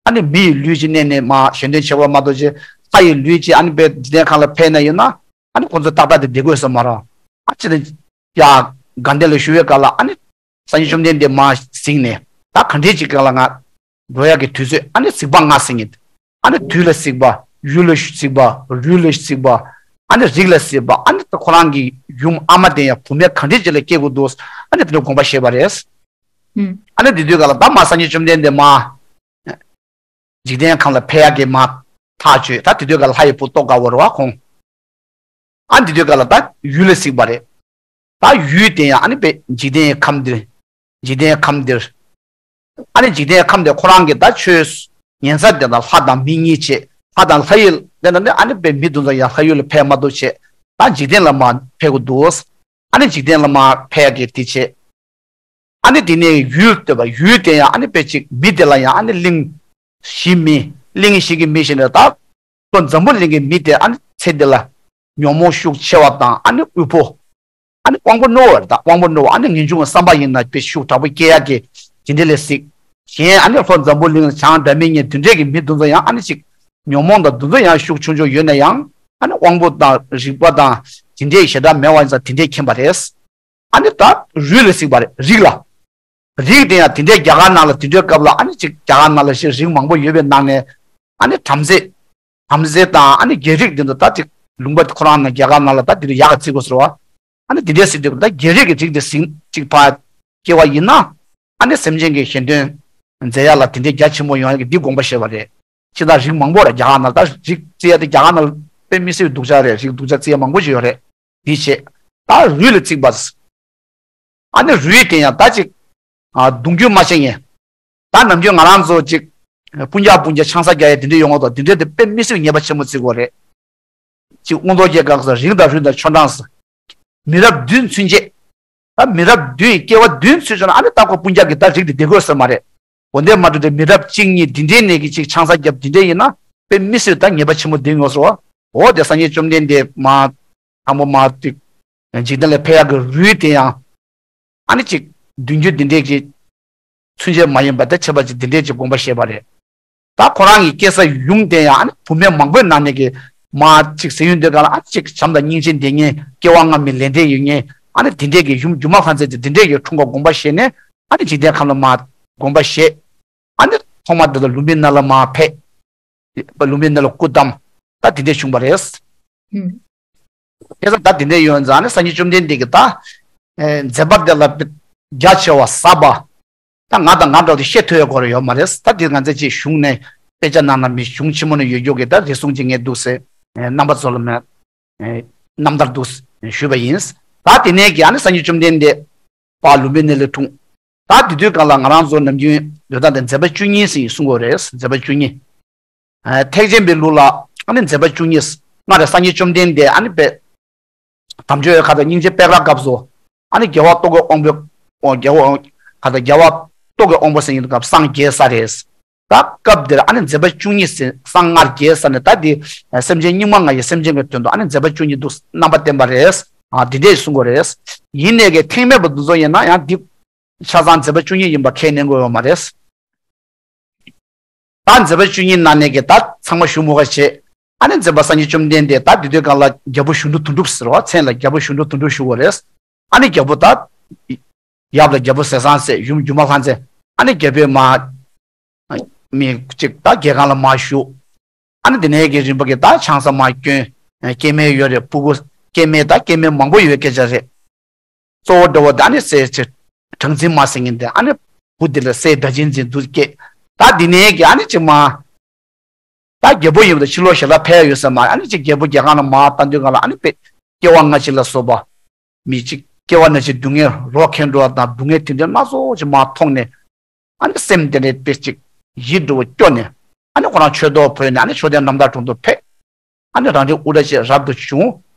ཨ་ནི་མི་ཡི་ལུས་ཅིག་བསྣན་ནས་མར་གཞན་དོན་བྱེད་པ་མ་གཏོགས་ཅིག་ལྷ་ཡི་ལུས་ཅིག་ཨ་ནི་དཔེ་འཇིག་རྟེན་ཁམས་ལ་ཕེབས་ན་ཡིན་ན། ཨ་ནི་ཁོང་ཚོ་ཏག་ཏག་དེ་བསྡད་དགོས་ས་མ་རེད། ཨ་ཅེ་ནི་ཡ་དགའ་ལྡན་ལ་བཞུགས་པའི་སྐབས་ལ་ཨ་ནི་སངས་རྒྱས་བཅོམ་ལྡན་འདས་མར་གཟིགས་ནས། ད་ག་འདྲའི་ཅིག་སྒང་ལ་ང་འགྲོ་ཡག་གི་དུས་ཚོད། ཨ་ནི་གཟིགས་པ་ལྔ་ཟེར་མཁན། ཨ་ནི་དུས་ལ་གཟིགས་པ། ཡུལ་ལ་གཟིགས་པ། རུས་ལ་གཟིགས་པ། ཨ་ནི་རིགས་ལ་གཟིགས་པ། ཨ་ནི་ད་ཁོ་རང་གི་ཡུམ་ཨ་མ་དེ་ཡང་བུད་མེད་ག་འདྲའི་ཅིག་ལ་སྐྱེ་དགོས་འདུག་ཨ་ནི་དེ་འདྲ་དགོངས་པ་བཞེས་པ་རེད། ཨ་ནི་དེ་དུས་སྒང་ལ་ད་མར་སངས་རྒྱས་བཅོམ་ལྡན་འདས་མར་འཇིག་རྟེན་ཁམས་ལ་ཕེབས་ཡག་གི་མར་ཐག་གཅོད། ད་དེ་དུས་སྒང་ལ་ལྷ་ཡི་བུ་ཏོག་དཀར་པོ་རེད་བ་ཁོང་། ཨ་འདི་དུས་སྒང་ལ་ད་ཡུལ་ལ་གཟིགས་པ་རེད། ད་ཡུལ་དེ་ཡང་ཨ་ནི་དཔེ་འཇིག་རྟེན་ཁམས་འདིར། འཇིག་རྟེན་ཁམས་འདིར། ཨ་ནི་འཇིག་རྟེན་ཁམས་དེ་ཁོ་རང་གི་ད་ཆོས་ཉན་ས་དེ་ད་ལྷ་དང་མི་གཉིས་བྱས། ལྷ་དང་ལྷ་ཡུལ་དེ་ན་ནི་ཨ་ནི་དཔེ་མི་དེ་ཚོ་ཡང་ལྷ་ཡུལ་ལ་ཕེབས་མ་ཐུབ་བྱས། ད་འཇིག་རྟེན་ལ་མར་ཕེབས་དགོས་འདུག་ཨ་ནི་འཇིག་རྟེན་ལ་མར་ཕེབས་ཡག་གི་དེ་བྱས། ཨ་ནི་དེ་ནས་ཡུལ་སྟོན་པ། ཡུལ་དེ་ཡང་ཨ་ནི་དཔེ་ཅིག་མི་དེ་ལ་ཡང་ཨ་ནི་གླིང་བཞི་མི། གླིང་བཞི་གི་མི་ཞིག་ནས་ད་ལྷོ་འཛམ་བུ་གླིང་གི་མི་དེ་ཨ་ནི་ཚེ་འདི་ལ་ཉོན་མོངས་ཤུགས་ཆེ་བ་དང་། ཨ་ནི་དབུལ་པོ། ཨ་ནི་དབང་པོ་རྣོ་བ་རེད། ད་དབང་པོ་རྣོ་བ། ཨ་ནི་ངེས་འབྱུང་གི་བསམ་པ་ཡིན་ན་དཔེ་ཤུགས་དྲག་པོ་སྐྱེ་ཡག་གི་དེ་འདྲ་ལ་གཟིགས། གཞན་ཨ་ནི་ལྷོ་འཛམ་བུ་གླིང་བྱང་སྒྲ་མི་སྙན་དེ་འདྲས་ཀྱི་མི་དེ་ཚོ་ཡང་ཨ་ནི་ཅིག་ཉོན་མོངས་དང་དེ་ཚོ་ཡང་ཤུགས་ཆུང་ཆུང་ཡོད་ན་ཡང་། ཨ་ནི་དབང་པོ་དང་རིག་པ་དང་དེ་འདྲའི་ཞེ་དྲག་མེད་པ་ཡིན་ཙང་དེ་འདྲས་མཁྱེན་པ་རེད། ཨ་ནི་ད་རུས་ལ་གཟིགས་པ་རེད། རིགས་ལ། རིགས་དེ་ཡང་དེ་འདྲའི་རྒྱ་གར་ནང་ལ་དེ་འདྲའི་སྐབས་ལ་ཨ་ནི་ཅིག་རྒྱ་གར་ནང་ལ་ཞེས་རིགས་མང་པོ་ཡོད་པའི་ནང་ནས་ཨ་ནི་བྲམ་ཟེ། བྲམ་ཟེ་དང་ཨ་ནི་རྒྱལ་རིགས་འདི་ཚོ་ད་ཅིག་ལུང་པ་ཁོ་རང་ནང་རྒྱ་གར་ནང་ལ་ད་དེ་འདྲའི་ཡག་ག་བརྩི་དགོས་ཟེར་བ། ཨ་ནི་དེ་འདྲའི་ཟེར་དུས་ད་རྒྱལ་རིགས་ཀྱི་རིགས་དེ་ཟིན་ཅིག་ཕར་སྐྱེ་བ་ཡིན་ན། ཨ་ནི་སེམས་ཅན་གྱི་གཞན་དོན་མཛད་ཡ་ལ་དེ་འདྲའི་རྒྱ་ཆེན་པོ་ཡོང་ཡ་གི་འདི་དགོངས་པ་བཞེས་པ་རེད། ཅི་ལྟར་རིགས་མང་པོ་ར་རྒྱ་གར་ནང་ད་རིགས་བརྩི་ཡ་དེ་རྒྱ་གར་ནང་དཔེ་མི་སྲིད་སྡུག་ཅག་རེད། རིགས་སྡུག་ཅག་བརྩི་ཡ་མང་པོ་ཞིག་ཡོད་རེད། འདི་བྱས། ད་རུས་ལ་གཟིགས་པ། ཨ་ནི་རུས་དེ་ཡང་ད་ཅིག་ཨ་གདུང་རྒྱུད་མ་ཤེས་མཁན། ད་ནམ་རྒྱུན་ང་རང་ཚོ་ཅིག་སྤུན་ཀྱག་སྤུན་ཀྱག་ཆང་ས་རྒྱག་ཡ་དེ་འདྲ་ཡོང་བ་དང་དེ་འདྲ་དེ་དཔེ་མི་སྲིད་ཉེས་པ་ཆེན་པོ་བརྩི་དགོས་རེད། ཅིག་དབུ་མདོ་སྐྱེ་སྐབས་སུ་རིང་དང་རུས་དང་ཆོ་འབྲང་ཟེར། མི་རབས་བདུན་ཚུན་ཆད། ད་མི་རབས་བདུན་སྐྱེ་བ་བདུན་ཚུན་ཆད་ན་ཨ་ནི་ད་ཁོ་སྤུན་ཀྱག་གི་ད་རིགས་དེ་བདེ་དགོས་ས་མ་རེད། འོ་འདས་མ་འགྲོ་དེ་མི་རབས་གཅིག་གཉིས་འདི་འདྲའི་ནས་ཀྱི་ཅིག་ཆང་ས་རྒྱབ་འདི་འདྲའི་ཡིན་ན་དཔེ་མི་སྲིད་ད་ཉེས་པ་ཆེན་པོ་འདི་ཡོང་སོ། འོ་དེ་སངས་རྒྱས་བཅོམ་ལྡན་འདས་མ། དང་པོ་མ་ཏིག་འཇིག་རྟེན་ལ་ཕེབས་ཡག་གི་རུས་དེ་ཡང་། ཨ་ནི་ཅིག་མདུན་རྒྱུད་འདི་འདྲས་ཀྱི་ཚུན་ཆད་མ་ཡིན་པ་དེ་ཁྱད་པར་ཅིག་འདི་འདྲས་ཀྱི་དགོངས་པ་བཞེས་པ་རེད། ད་ཁོ་རང་གི་སྐྱེས་ས་ཡུམ་དེ་ཡང་ཨ་ནི་བུད་མེད་མང་པོའི་ནང་ནས་ཀྱི་མ་ཅིག་ཟེར་ཡོང་དུས་ག་ལ་ཨ་ནི་ཅིག་བྱམས་དང་སྙིང་རྗེ་ལྡན་མཁན་སྐྱེ་བ་སྔ་མའི་ལས་འབྲས་ཡོད་མཁན་ཨ་ནི་དེ་འདྲས་ཀྱི་ཡུམ་སྒྱུ་མ་ལྷ་མཛེས་ཀྱི་འདི་འདྲས་ཀྱི་འཁྲུངས་པ་དགོངས་པ་བཞེས་ནས་ཨ་ནི་འཇིག་རྟེན་ཁམས་ལ་མ་དགོངས་པ་བཞེས། ཨ་ནི་ཐོག་མ་དེ་ལ་ལུམ་བི་ནི་ལ་མ་ཕེབས། ལུམ་བི་ནི་ལ་སྐུ་བལྟམས། ད་དེ་འདྲས་བྱུང་བ་རེད། ཨུམ། བྱས་ཙང་ད་དེ་འདྲས་ཡོད་ཙང་ནི་སངས་རྒྱས་བཅོམ་ལྡན་འདས་ཀྱིས་ད། ཨེ་མཛད་པ་དེ་ལ་རྒྱ་ཆེ་བ་ཟབ་པ། ད་ང་དང་ང་འདྲ་བ་དེ་བཤད་ཐུབ་ཡ་སྐོར་ཡོད་མ་རེད། ད་དེ་ང་ཚོས་ཅིག་གཞུང་ནས་དཔེ་ཆ་ནང་ན་མི་གཞུང་ཆེན་མོ་ནས་ཡོད་རྒྱུ་གི་ད་རེ་ཟུང་ཅིག་ངས་འདུག་སེ། ཨེ་རྣམ་པ་ཚོ་ལ་མེད། ཨེ་རྣམ་ཐར་འདུག་སེ་ཞུས་པ་ཡིན། ད་དེ་ནས་ཀྱི་ཨ་ནི་སངས་རྒྱས་བཅོམ་ལྡན་འདས་པ་ལུམ་བི་ནི་ལ་འཁྲུངས། ད་དེ་དུས་སྒང་ལ་ང་རང་ཚོ་ནམ་རྒྱུན་ཡོད་ད་དེ་མཛད་པ་བཅུ་གཉིས་ཟེར་གསུང་གི་ཡོད་རེད། མཛད་པ་བཅུ་གཉིས། ཨ་ཐེག་ཆེན་པའི་ལུགས་ལ་ཨ་ནི་མཛད་པ་བཅུ་གཉིས། སྔར་སངས་རྒྱས་བཅོམ་ལྡན་འདས་ཨ་ནི་པས་དམ་ཆོས་ཁ་དང་སྙིང་རྗེ་པད་དཀར་སྐབས་སུ་ཨ་ནི་རྒྱལ་བ་ཏོག་གི་དབང་པོ། རྒྱལ་བ་ཁ་དང་རྒྱལ་བ་ཏོག་གི་དབང་པོ་ཟེར་མཁན་སྐབས་སངས་རྒྱས་ས་རེད། ད་སྐབས་འདིར་ཨ་ནི་མཛད་པ་བཅུ་གཉིས་ཟེར་སངས་སྔར་རྒྱས་ས་ནས་ད་འདི་སེམས་ཅན་སྙིགས་མ་ལྔ་ཡི་སེམས་ཅན་གྱི་དོན་དུ་ཨ་ནི་མཛད་པ་བཅུ་གཉིས་འདུག་རྣམ་པ་བསྟན་པ་རེད། ཨ་འདི་འདྲས་གསུང་གི་རེད། ཡིན་ནས་ཀྱི་ཐེག་དམན་པ་འདི་ཚོ་ཡིན་ན་ཡང་འདི་ཆ་ཚང་མཛད་པ་བཅུ་གཉིས་ཡིན་པ་ཁས་ལེན་དགོས་ཡོད་མ་རེད། ད་མཛད་པ་བཅུ་གཉིས་ནང་ནས་ཀྱི་ད་ཚང་མ་ཞུ་མོ་ག་བྱེད། ཨ་ནི་མཛད་པ་སངས་རྒྱས་བཅོམ་ལྡན་འདས་ད་དེ་དུས་སྒང་ལ་རྒྱལ་པོ་གཞོན་ནུ་དོན་གྲུབ་ཟེར་བ་མཚན་ལ་རྒྱལ་པོ་གཞོན་ནུ་དོན་གྲུབ་ཞུ་བ་རེད། ཨ་ནི་རྒྱལ་པོ་ད། ཡབ་ལ་རྒྱལ་པོ་ཟས་གཙང་སྲས། ཡུམ་སྒྱུ་མ་ལྷ་མཛེས། ཨ་ནི་རྒྱལ་པོའི་མ། མི་གཅིག་ད་རྒྱལ་ཁང་ལ་མ་བཞུགས། ཨ་ནི་དེ་ནས་ཀྱི་རིམ་པ་གི་ད་ཆང་ས་མ་བསྐྱོན། སྐྱེ་དམན་ཡོད་རེད། ཕྲུ་གུ་སྐྱེ་དམན་ད་སྐྱེ་དམན་མང་པོ་ཡོད་སྐད་ཆ་རེད། གཙོ་བོ་འདྲ་བོ་ད་ཨ་ནི་སྲས་ཅིག་གྲངས་འཛིན་མ་ཟེར་མཁན་དེ་ཨ་ནི་བུ་དེ་ལ་སྲས་སྒྲ་གཅན་འཛིན་དུ་སྐྱེས། ད་དེ་ནས་ཀྱི་ཨ་ནི་ཅིག་མ། ད་རྒྱལ་པོ་ཡིན་པ་དང་ཕྱི་ལོགས་ཞལ་ལག་ཕེབས་ཡོད་ས་མ་རེད། ཨ་ནི་ཅིག་རྒྱལ་པོ་རྒྱལ་ཁང་ལ་མར་བཏང་དུས་སྒང་ལ་ཨ་ནི་དཔེ་སྐྱེ་བ་སྔ་ཕྱི་ལ་སོགས་པ། མི་གཅིག་སྐྱེ་བ་སྔ་ཕྱི་སྡུག་བསྔལ་རོ་ཁེངས་འགྲོ་བ་དང་སྡུག་བསྔལ་དེ་འདྲ་སྣ་ཚོགས་ཅིག་མར་མཐོང་ནས། ཨ་ནི་སེམས་དེ་འདྲའི་དཔེ་ཅིག་ཡིད་འགྲོ་བ་སྐྱོ་ནས། ཨ་ནི་ཁོ་རང་ཆོས་ཐོག་བོས་ནས་ཨ་ནི་མཆོད་རྟེན་རྣམ་དག་གྲོང་དུ་ཕེབས། ཨ་ནི་རང་རིག་དབུ་སྐྲ་བཅད་རབ་ཏུ་བྱུང་།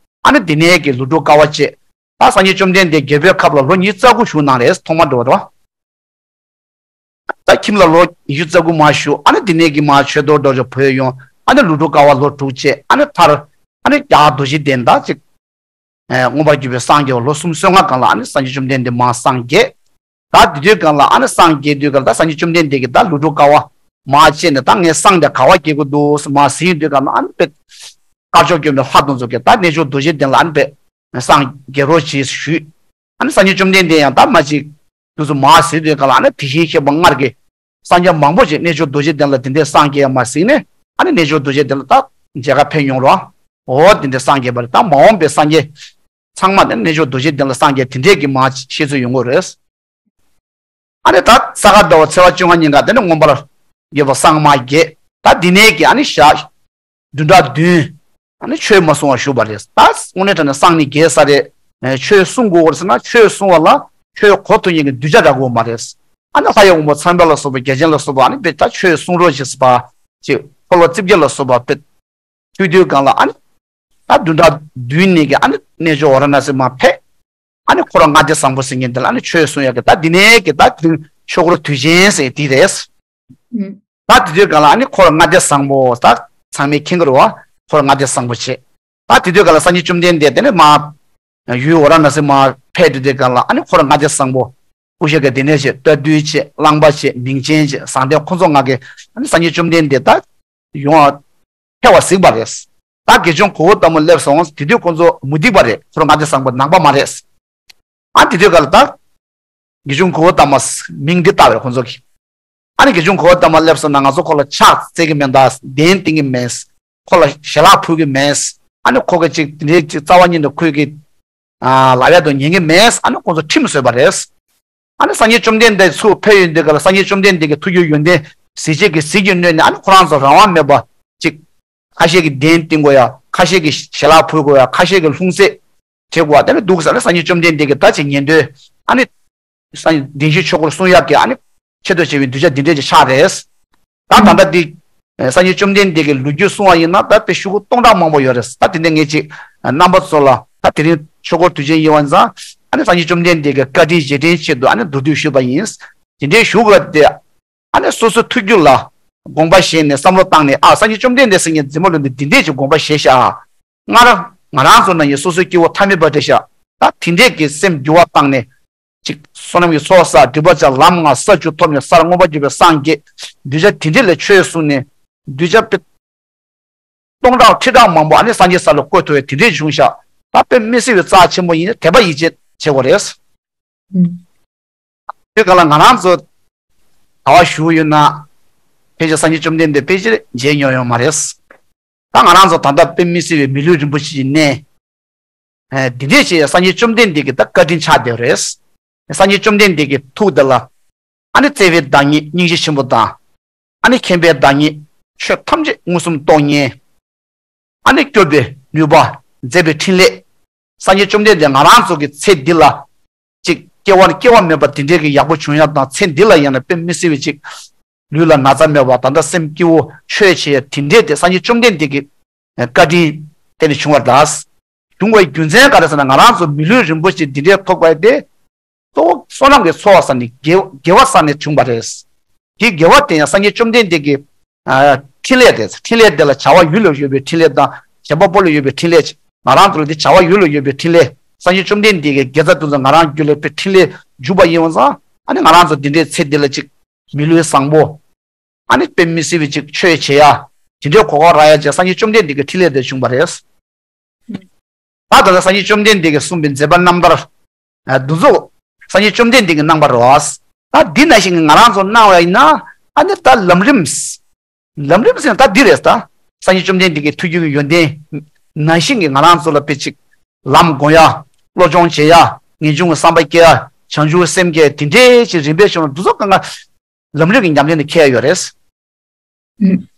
ཨ་ནི་དེ་ནས་ཀྱི་ལོ་དྲུག་དཀའ་བ་སྤྱད། ད་སངས་རྒྱས་བཅོམ་ལྡན་འདས་རྒྱལ་པོའི་ཁབ་ལ་ལོ་ཉི་ཤུ་རྩ་དགུ་བཞུགས་གནང་རེད། ཐོག་མ་འགྲོ་བ་རོ། ད་ཁྱིམ་ལ་ལོ་ཉི་ཤུ་རྩ་དགུ་མ་བཞུགས། ཨ་ནི་དེ་ནས་ཀྱི་མ་ཆོས་ཐོག་འགྲོ་རེ་བོད་ཡོང་། ཨ་ནི་ལོ་དྲུག་དཀའ་བ་ལོ་དྲུག་སྤྱད། ཨ་ནི་མཐར། ཨ་ནི་རྒྱ་གར་རྡོ་རྗེ་གདན་ད་ཅིག་ཨེ་མངོན་པར་གྱུར་པའི་སངས་རྒྱས་པ་ལོ་སུམ་ཅུ་སོ་ལྔ་སྒང་ལ་ཨ་ནི་སངས་རྒྱས་བཅོམ་ལྡན་འདས་མ་སངས་རྒྱས། ད་དེ་དུས་སྒང་ལ་ཨ་ནི་སངས་རྒྱས་དུས་སྒང་ལ་ད་སངས་རྒྱས་བཅོམ་ལྡན་འདས་ཀྱིས་ད་ལོ་དྲུག་དཀའ་བ་མ་སྤྱད་ནས་ད་ངས་སངས་དེ་ག་བ་རྒྱས་དགོས་འདུག་མ་ཟིན་དུས་སྒང་ལ་ཨ་ནི་དཔེ་དཀར་ཕྱོགས་སྐྱོང་བའི་ལྷ་དང་ཚོགས་ཀྱིས་ད་རྣལ་འབྱོར་རྡོ་རྗེ་གདན་ལ་ཨ་ནི་དཔེ་སངས་རྒྱས་རོགས་གྱིས་ཞུས། ཨ་ནི་སངས་རྒྱས་བཅོམ་ལྡན་འདས་ཡང་ད་མ་ཅིག་དུས་སུ་མ་ཟིན་དུས་སྒང་ལ་ཨ་ནི་དེ་བཞིན་གཤེགས་པ་སྔར་གྱི་སངས་རྒྱས་མང་པོ་ཞིག་རྣལ་འབྱོར་རྡོ་རྗེ་གདན་ལ་དེ་འདྲའི་སངས་རྒྱས་ཡང་མ་ཟིན་ནས་ཨ་ནི་རྣལ་འབྱོར་རྡོ་རྗེ་གདན་ལ་ད་མཇལ་ཁ་ཕེབས་མྱོང་རོགས། འོ་དེ་འདྲའི་སངས་རྒྱས་པ་རེད། ད་མ་འོངས་པའི་སངས་རྒྱས་ཚང་མ་དེ་རྣལ་འབྱོར་རྡོ་རྗེ་གདན་ལ་སངས་རྒྱས་དེ་འདྲས་ཀྱི་མ་བཤད་ཚུལ་ཡོང་གི་རེད། ཨ་ནི་ད་ས་ག་ཟླ་བ་ཚེས་པ་བཅོ་ལྔ་ཉིན་ཀ་དེ་ནི་མངོན་པར་རྒྱལ་བ་སངས་མ་རྒྱས། ད་འདི་ནས་ཀྱི་ཨ་ནི་ཞག་བདུན་ཕྲག་བདུན་ཨ་ནི་ཆོས་མ་གསུང་བར་བཞུགས་པ་རེད། ད་དངོས་གནས་དྲང་གནས་སངས་ནི་རྒྱས་ས་རེད། ཆོས་གསུང་དགོས་པར་ཟེར་ན་ཆོས་གསུང་བ་ལ་ཆོས་གོ་ཐུབ་མཁན་གྱི་གདུལ་བྱ་རག་གི་ཡོད་མ་རེད། ཨ་ནི་ལྷ་ཡི་དབང་པོ་ཚངས་པ་ལ་སོགས་པ་རྒྱལ་ཆེན་ལ་སོགས་པ་ཨ་ནི་དཔེ་ད་ཆོས་གསུང་རོགས་ཞེས་པ་ཅིག་འཁོར་ལོ་རྩིབས་བརྒྱད་ལ་སོགས་པ་དཔེ་ཐུག་དུས་སྒང་ལ་ཨ་ནི། ད་བདུན་ཕྲག་བདུན་ནས་ཀྱི་ཨ་ནི་གནས་མཆོག་ཝཱ་ར་ཎ་སི་མར་ཕེབས། ཨ་ནི་འཁོར་ལྔ་སྡེ་བཟང་པོ་ཟེར་མཁན་དེ་ལ་ཨ་ནི་ཆོས་གསུང་ཡག་གི་ད་འདི་ནས་ཀྱི་ད་དེ་རིང་ཆོས་འཁོར་དུས་ཆེན་ཟེར་དེ་རེད། ཨུམ། ད་དེ་དུས་སྒང་ལ་ཨ་ནི་འཁོར་ལྔ་སྡེ་བཟང་པོ་ད་ཚང་མས་མཁྱེན་གྱི་རེད་བ། འཁོར་ལྔ་སྡེ་བཟང་པོ་བྱས། ད་དེ་དུས་སྒང་ལ་སངས་རྒྱས་བཅོམ་ལྡན་འདས་དེ་ནས་མར་ཡུལ་ཝཱ་ར་ཎ་སི་མར་ཕེབས་དུས་དེ་སྒང་ལ་ཨ་ནི་འཁོར་ལྔ་སྡེ་བཟང་པོ་སྐུ་ཞབས་ཀྱི་སྡེ་སྣོད་བྱས། རྟ་ཐུལ་བྱས། རླངས་པ་བྱས། མིང་ཆེན་བྱས། བཟང་ལྡན་ཁོ་ཚོ་ལྔ་གིས་ཨ་ནི་སངས་རྒྱས་བཅོམ་ལྡན་འདས་ད་ཡོང་བ་ཕེབས་པ་གཟིགས་པ་རེད། ད་དགེ་སྦྱོང་གོའུ་ཏ་མ་སླེབས་སོང་། དེ་དུས་ཁོ་ཚོ་མུ་སྟེགས་པ་རེད། ཁོ་རང་ང་དེ་བཟང་པོ་ནང་པ་མ་རེད། ཨ་དེ་དུས་ག་ལ་ད་དགེ་སྦྱོང་གོའུ་ཏ་མ་མིང་འདི་བཏགས་པ་རེད་ཁོ་ཚོ་གིས། ཨ་ནི་དགེ་སྦྱོང་གོའུ་ཏ་མ་སླེབས་སོང་ན་ང་ཚོ་ཁོ་ལ་ཕྱག་འཚལ་གི་མེད། ད་གདན་བཏིང་གི་མེད། ཁོ་ལ་ཞལ་ལག་ཕུལ་གི་མེད། ཨ་ནི་ཁོ་གི་ཅིག་དེ་འདྲའི་ཅིག་རྩ་བ་ཉིད་ནས་ཁོས་ཀྱི་ལབ་ཡག་དེ་ཉན་གི་མེད། ཨ་ནི་ཁོ་ཚོ་ཁྲིམས་བཟོས་པ་རེད། ཨ་ནི་སངས་རྒྱས་བཅོམ་ལྡན་འདས་ཚུར་ཕེབས་ཡོང་དུས་ག་ལ་སངས་རྒྱས་བཅོམ་ལྡན་འདས་ཀྱི་ཐུགས་རྒྱུད་ཡོན་ཏན་ཟིལ་གྱིས་ཀྱི་ཟིལ་གྱིས་གནོན་ནས། ཨ་ནི་ཁོ་རང་ཚོ་རང་དབང་མེད་པ་ཅིག་ཁ་ཤས་ཀྱིས་གདན་བཏིང་དགོས་ཡ། ཁ་ཤས་ཀྱིས་ཞལ་ལག་ཕུལ་དགོས་ཡ། ཁ་ཤས་ཀྱིས་ལྷུང་བཟེད་བྱེད་དགོས་ཡ། དེ་ནི་འདུག་ཟེར་ནས་སངས་རྒྱས་བཅོམ་ལྡན་འདས་ཀྱིས་ད་ཅིག་ཉན་དུས། ཨ་ནི་སངས་བདེན་བཞིའི་ཆོས་འཁོར་སྲུང་ཡག་གི་ཨ་ནི་ཆེད་དུ་བྱས་པའི་གདུལ་བྱ་འདི་འདྲས་ཀྱི་ཆགས་རེད། ད་ད་ལྟ་འདི་སངས་རྒྱས་བཅོམ་ལྡན་འདས་ཀྱི་ལོ་རྒྱུས་གསུང་བ་ཡིན་ན་ད་དཔེ་ཤོག་གུ་སྟོང་ཕྲག་མང་པོ་ཡོད་རེད། ད་དེ་འདྲ་ངས་ཅིག་རྣམ་པ་ཚོ་ལ། ད་དེ་རིང་ཆོས་འཁོར་དུས་ཆེན་ཡིན་པ་ཙང་ཨ་ནི་སངས་རྒྱས་བཅོམ་ལྡན་འདས་ཀྱི་བཀའ་དྲིན་རྗེས་དྲན་ཆེད་དུ་ཨ་ནི་མདོར་བསྡུས་ཞུས་པ་ཡིན། དེ་འདྲའི་ཞུ་དགོས་ཏེ། ཨ་ནི་སོ་སོའི་ཐུགས་རྒྱུད་ལ་དགོངས་པ་བཞེས་ནས་བསམ་བློ་བཏང་ནས། ཨ་སངས་རྒྱས་བཅོམ་ལྡན་འདས་ཟེར་མཁན་འཛིན་མ་ལོ་འདི་འདི་འདྲས་ཀྱི་དགོངས་པ་བཞེས་ཤག་སྔར་ང་རང་ཚོ་ན་ཡིན་སོ་སོའི་སྐྱེ་བོ་ཐ་མལ་པ་འདྲ་ཤག་ད་དེ་འདྲས་ཀྱི་སེམས་འགྱུར་བ་བཏང་ནས། ཅིག་བསོད་ནམས་ཀྱི་ཚོགས་བསགས། སྒྲིབ་པ་བྱང་། ལམ་ལྔ་ས་བཅུ་ཐོབ་ནས་སར་མངོན་པར་གྱུར་པའི་སངས་རྒྱས། གདུལ་བྱ་དེ་འདྲས་ལ་ཆོས་གསུངས་ནས། གདུལ་བྱ་དཔེ་སྟོང་ཕྲག་ཁྲི་ཕྲག་མང་པོ་ཨ་ནི་སངས་རྒྱས་ས་ལ་བཀོད་ཐུབ་པའི་དེ་འདྲས་བྱུང་ཤག་ད་དཔེ་མི་སྲིད་པའི་རྩ་ཆེན་པོ་ཡིན། དད་པ་ཡིད་ཆེས་བྱེད་དགོས་རེད། དེ་ག་ལ་ང་རང་ཚོ་ག་བ་བཞུགས་ཡོད་ན། ཕལ་ཆེར་སངས་རྒྱས་བཅོམ་ལྡན་འདས་ཕལ་ཆེར་མཇལ་མྱོང་ཡོད་མ་རེད། ད་ང་རང་ཚོ་ད་ལྟ་དཔེ་མི་སྲིད་པའི་མི་ལུས་རིན་པོ་ཆེ་ཡི་གནས། ཨ་འདི་འདྲས་ཅིག་སངས་རྒྱས་བཅོམ་ལྡན་འདས་ཀྱི་ད་བཀའ་དྲིན་ཆགས་བསྡད་རེད། སངས་རྒྱས་བཅོམ་ལྡན་འདས་ཀྱི་ཐུགས་འདི་ལ་ཨ་ནི་བརྩེ་བའི་བདག་ཉིད་སྙིང་རྗེ་ཆེན་པོ་དང་། ཨ་ནི་མཁྱེན་པའི་བདག་ཉིད་ཆོས་ཐམས་ཅད་མངོན་སུམ་རྟོགས་མཁན། ཨ་ནི་སྐྱོབ་པའི་ནུས་པ། མཛད་པའི་ཕྲིན་ལས། སངས་རྒྱས་བཅོམ་ལྡན་འདས་ང་རང་ཚོ་གི་ཚེ་འདི་ལ་ཅིག་སྐྱེ་བ་སྐྱེ་བ་མེད་པ་དེ་འདྲའི་གི་ཡག་པོ་བྱུང་ཡག་དང་། ཚེ་འདི་ལ་ཡང་ན་དཔེ་མི་སྲིད་པའི་ཅིག་ལུས་ལ་ན་ཚ་མེད་པ། ད་ལྟ་སེམས་སྐྱིད་པོ་ཆོས་བྱེད་ཡ་དེ་འདྲའི་དེ་སངས་རྒྱས་བཅོམ་ལྡན་འདས་ཀྱི་བཀའ་དྲིན་དེ་ནི་བྱུང་བ་རེད། བྱུང་བའི་རྒྱུ་མཚན་ག་རེ་ཟེར་ན། ང་རང་ཚོ་མི་ལུས་རིན་པོ་ཆེ་འདི་འདྲའི་ཐོབ་པ་དེ་གཙོ་བོ་བསོད་ནམས་ཀྱི་ཚོགས་བསགས་ནས་དགེ་དགེ་བ་བསགས་ནས་བྱུང་བ་རེད། དེ་དགེ་བ་དེ་ཡང་སངས་རྒྱས་བཅོམ་ལྡན་འདས་ཀྱི་ཨ་ཕྲིན་ལས་རེད། ཕྲིན་ལས་དེ་ལ་བྱ་བ་ཡུལ་ལ་ཡོད་པའི་ཕྲིན་ལས་དང་། བྱེད་པ་པོ་ལ་ཡོད་པའི་ཕྲིན་ལས། ང་རང་ཚོ་ལ་དེ་བྱ་བ་ཡུལ་ལ་ཡོད་པའི་ཕྲིན་ལས། སངས་རྒྱས་བཅོམ་ལྡན་འདས་ཀྱི་དགེ་རྩ་དེ་ཚོ་ང་རང་རྒྱུད་ལ་དཔེ་ཕྲིན་ལས་འཇུག་པ་ཡིན་པ་ཙང་། ཨ་ནི་ང་རང་ཚོ་འདི་འདྲའི་ཚེ་འདི་ལ་ཅིག་མི་ལུས་བཟང་པོ། ཨ་ནི་དཔེ་མི་སྲིད་པའི་ཅིག་ཆོས་བྱེད་ཡ། དེ་འདྲའི་གོ་སྐབས་རག་ཡ་བྱས་སངས་རྒྱས་བཅོམ་ལྡན་འདས་ཀྱི་ཕྲིན་ལས་དེ་བྱུང་བ་རེད། ད་ད་ལྟ་སངས་རྒྱས་བཅོམ་ལྡན་འདས་ཀྱིས་གསུངས་པའི་མཛད་པ་རྣམ་ཐར། ཨ་འདི་ཚོ་སངས་རྒྱས་བཅོམ་ལྡན་འདས་ཀྱིས་གནང་བ་རེད། ད་འདི་ནང་བཞིན་གྱི་ང་རང་ཚོ་གནང་བ་ཡིན་ན། ཨ་ནི་ད་ལམ་རིམ། ལམ་རིམ་ཟེར་ན་ད་འདི་རེད། ད་སངས་རྒྱས་བཅོམ་ལྡན་འདས་ཀྱི་ཐུགས་རྒྱུད་ཀྱི་ཡོན་ཏན་ནང་བཞིན་གྱི་ང་རང་ཚོ་ལ་དཔེ་ཅིག་ལམ་སྒོམ་ཡ། བློ་སྦྱོང་བྱེད་ཡ། ངེས་འབྱུང་གི་བསམ་པ་སྐྱེ་ཡ། བྱང་ཆུབ་སེམས་སྐྱེ་ཡ། དེ་འདྲའི་ཅིག་རིམ་པས་བྱུང་བ་འདི་ཚོ་གང་ག་ལམ་རིམ་གྱི་ཉམས་ལེན་དུ་འཁེལ་ཡ་ཡོད་རེད། ཨུ།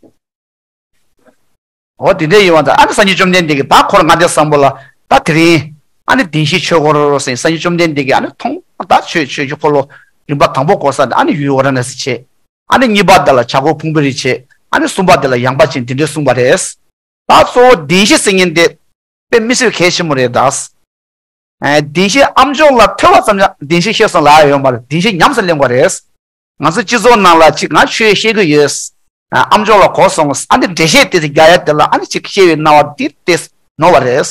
འོ་དེ་འདྲ་ཡིན་པ་འདྲ། ཨ་ནི་སངས་རྒྱས་བཅོམ་ལྡན་འདས་ཀྱིས་ད་འཁོར་ལྔ་སྡེ་བཟང་པོ་ལ་ད་དེ་རིང་ཨ་ནི་བདེན་བཞིའི་ཆོས་འཁོར་ཟེར། སངས་རྒྱས་བཅོམ་ལྡན་འདས་ཀྱིས་ཨ་ནི་ཐོག་མར་ད་ཆོས་ཆོས་ཀྱི་འཁོར་ལོ་རིམ་པ་དང་པོ་བསྐོར་ས་དེ་ཨ་ནི་ཡུལ་ཝཱ་ར་ཎ་སི་བྱས། ཨ་ནི་གཉིས་པ་དེ་ལ་བྱ་རྒོད་ཕུང་པོའི་རི་བྱས། ཨ་ནི་གསུམ་པ་དེ་ལ་ཡངས་པ་ཅན། དེ་འདྲ་གསུངས་པ་རེད། ད་གཙོ་བོ་བདེན་བཞི་ཟེར་མཁན་དེ་དཔེ་མི་སྲིད་གལ་ཆེན་པོ་རེད་ད། ཨ་བདེན་བཞི་ཨ་མཆོག་ལ་ཐོས་པ་ཙམ་ཡང་བདེན་བཞི་ཤེས་སོང་ལབ་ཡ་ཡོད་མ་རེད། བདེན་བཞི་ཉམས་སུ་ལེན་དགོས་རེད། ང་ཚོ་སྤྱི་ཚོགས་ནང་ལ་ཅིག་ང་ཆོས་བཤད་གི་ཡོད། ཨ་མཆོག་ལ་གོ་སོང་། ཨ་ནི་འགྲེལ་བཤད་དེ་རྒྱག་ཡ་དེ་ལ་ཨ་ནི་ཅིག་བཤད་པའི་སྣང་བ་འདི་ཏོག་ཙམ་ནོར་བ་རེད།